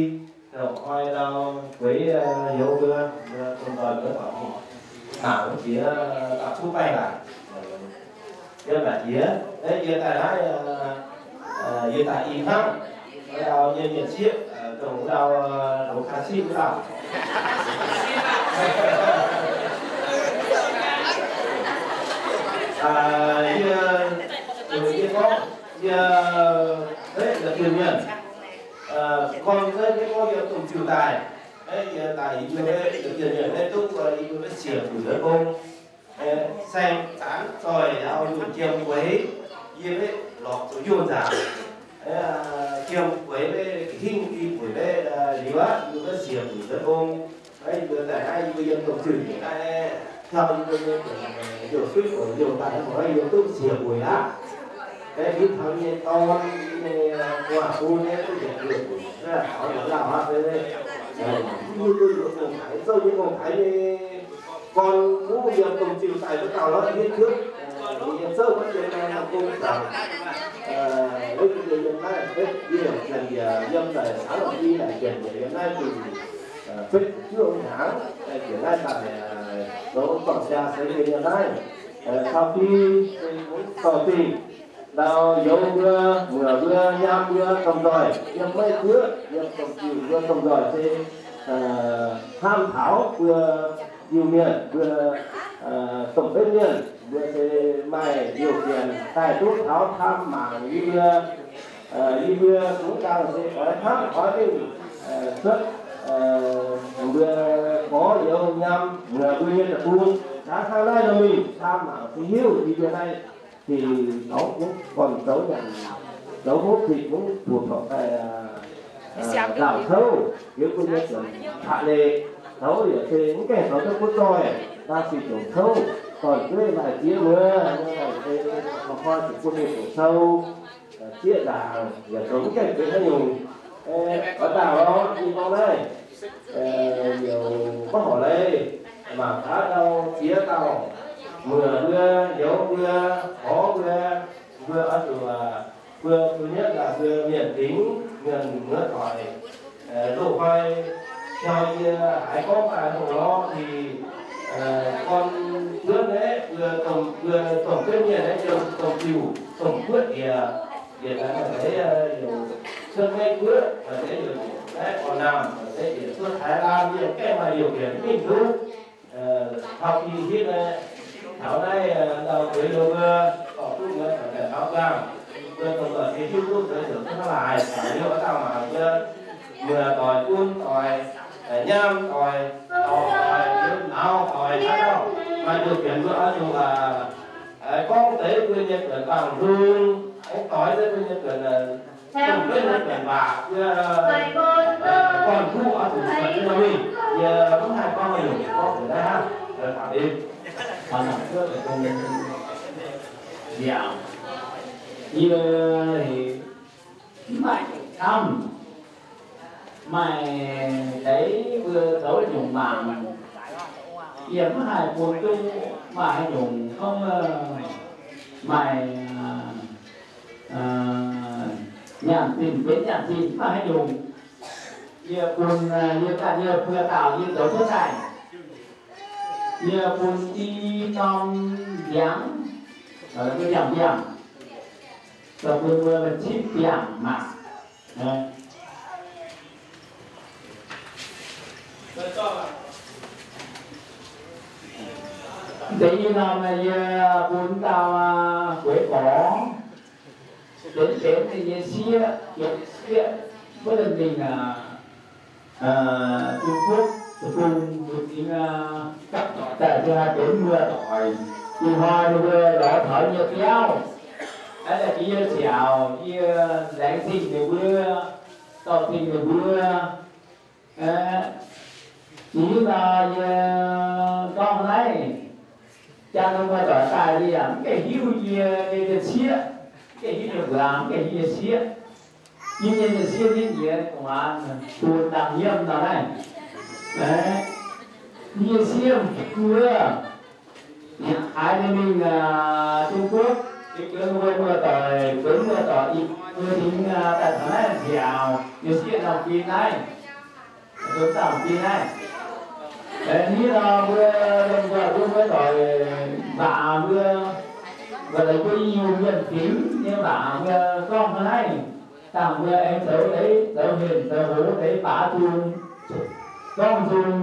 dongh koi ndau gueix youz mbuo, mbuo lomh nzoih mbuo dorngx mingh, mangc wuov jiex da'kuv baengh laaix. Yiem naaic jiex, yie daaih naaiv, yie daaih i hnangv, ndau nyei mienh sieqv, dongh ndau longx kaaix siqv wuov dauh. Yie, yie gorngv yie, naaiv dien mienh, gorn naaiv gorngv yie domh ziuh daaih, yie daaih yie mbuo naaiv dien mienh naaiv duqv yie mbuo maiv siec mbuoqc wuov gong. Saeng-zaanx zoih ndau yunh jiem gueix, yie maiv lorqc zuqc yunh nzaangc. Jiem gueix maiv hingv i buic maiv liuz aqv, yie mbuo maiv siec mbuoqc wuov gong. Yie mbuo daaih naaiv yie mbuo yiem domh ziuh njiec naaiv, taux yie mbuo nyei youh suiv oc, youh daaih mv baac yie duqv siec mbuoqc aqv. Mv taux nyei dorn nyei gu'nguaaz bun nyei duqv siec mbuoqc, taux nzunc lauh aqv. Mv duqv yie gong-haiz, zouv nyei gong-haiz nyei gorn, mbuo yiem domh ziuh daaih wuov dauh lorqc, hietv hiuv, yie zouv wuov jien naaiv gong zaangc, yie yiem naaiv betv yie zienc yie yiem daaih caux lomh ti naaic zienc yie yiem naaiv dingc betv juov hnyangx, zienc naaiv daaih zoux dorngc jaa seix yie yiem naaiv caux ti se mv dorh zingh. Ndau youz mbuo, muoc mbuo, nyaam mbuo, domh nzoih yiem maiv guoqv, yiem domh ziuh mbuo domh nzoih se hnamv taux mbuo Iu-Mienh, mbuo domh benv mienh, mbuo se maaih liouh fienx daaih duqv taux hnamv mangc yie mbuo. Yie mbuo zungv dangh se oix hnamv oix mingh cuotv mbuo gorx youz nyaam muoc mbuo nyei deic-bung, hnangv naaiv nor mingh hnamv mangc se hiuv yie mbuo naaiv dingc dorngx gorn-zoux nyanc, zoux hopv zitc mv buoz-torqc daaih nzauh kouv, yie mbuo nyei zuqc caqv leiz, zoux yaac se mv gaengh zoux duqv butv zoih, dangh sic ziouc kouv, dorn-jueiv maaih ziex muoz, se koi zuqc bun ninh ziouc sou, zieqv nzaangc yaac zoux mv gaengh benx haaix nyungc. Oix dangh lorqc, yie gorngv naaiv, yaac maiv horpc leiz, mangc gaax ndau ziex dauh, muoc mbuo, youz mbuo, gorx mbuo, mbuo oix zuqc, mbuo duqv nyietv daaih mbuo mienh fingx, mienh muoz-doic, loz-hnoi caux yie haiz gorngv daaih longc lorz ninh gorn buonv naaiv, mbuo domh, mbuo domh benv mienh naaiv yiem domh ziuh, domh guoqv njiec, njiec daaih maaih deix youc cuotv Meiv Guoqv, maaih deix youc naaiv Guangv Naamh, maaih deix njiec cuotv Taiv Laanh, yie gaengh maaih youc njiec mingh duqv. Taux Ging-Hitv naaiv, taux naaiv ndau zueiz loz mbuo, dorh duqv mbuo caux daaih taux nzangc, mbuo dongh doic se hiuv duqv mbuo ziouc duqv hnangv haaix, liuz wuov dauh mangc mbuo muoz-doic, gunv doic, nyaam doic, dorc doic, nauz doic, haaix dauh maaih nduov fienx mbuo oix zuqc gorngv deix mbuo nyei buonc baamh lungh, aengx doix deix mbuo nyei buonc, dongh benv nyei buonc waac, gorn-kuv oix zuqc buatc nyei mingh. Yie mv haih gorngv haaix nyungc, gorngv zuqc naaiv hnangv. Yie mv maaih camv, maaih deix mbuo zoux nyungc mangc, yie mv haih bun duqv maaih haaix nyungc gorngv maaih nyaanh zinh benx nyaanh zinh mv maaih haaix nyungc. Yie bun, yie ganh yie buo dauh yie zoux cuotv daaih. Yie bun i norm ndiangx, ndiangx-ndiangx, bun mbuo cipv ndiangx mangc. Deix i norm yie bun dauh gueix gorx, benx benx nyei sieqv, sieqv, wuov mingh Trung Quốc, Deic-Bung, mbuo zingx gapv doic daaih, se haih benx muoz-doic. Ih hnoi ninh mbuo lorz taux yie nyei biauv, aa, yie ziouc, yie laengz zingh ninh mbuo, dorh zingh ninh mbuo. Ih hnoi yie gorngv naaiv, jang muoz-doic daaih yie yaac mv gaengh hiuv yie nyei sieqv, mv gaengh hiuv nyei mbuox, mv gaengh hiuv nyei sieqv. Yie nyei sieqv nitv nyiex gu'nguaaz bun dangh yiem nor naaiv. Yie nyei sieqv wuov, haaix nyungc mingh Trung Quốc, ninh mbuo muoz-doic, benx muoz-doic, ih hnoi mbuo zingx daaih taux naaiv nziaauc, nyei sieqv nor fim naaiv, nzunc dangh fim naaiv. Ih hnoi mbuo, mbuo, mbuo muoz-doic mbatc mbuo, mbuo laaix mbuo Iu-Mienh fingx nyei mbatc mbuo gorngv hnangv naaiv, dangh mbuo aengx zoux deix, zoux hmien zoux hoz deix baaix zung, gorngv zung,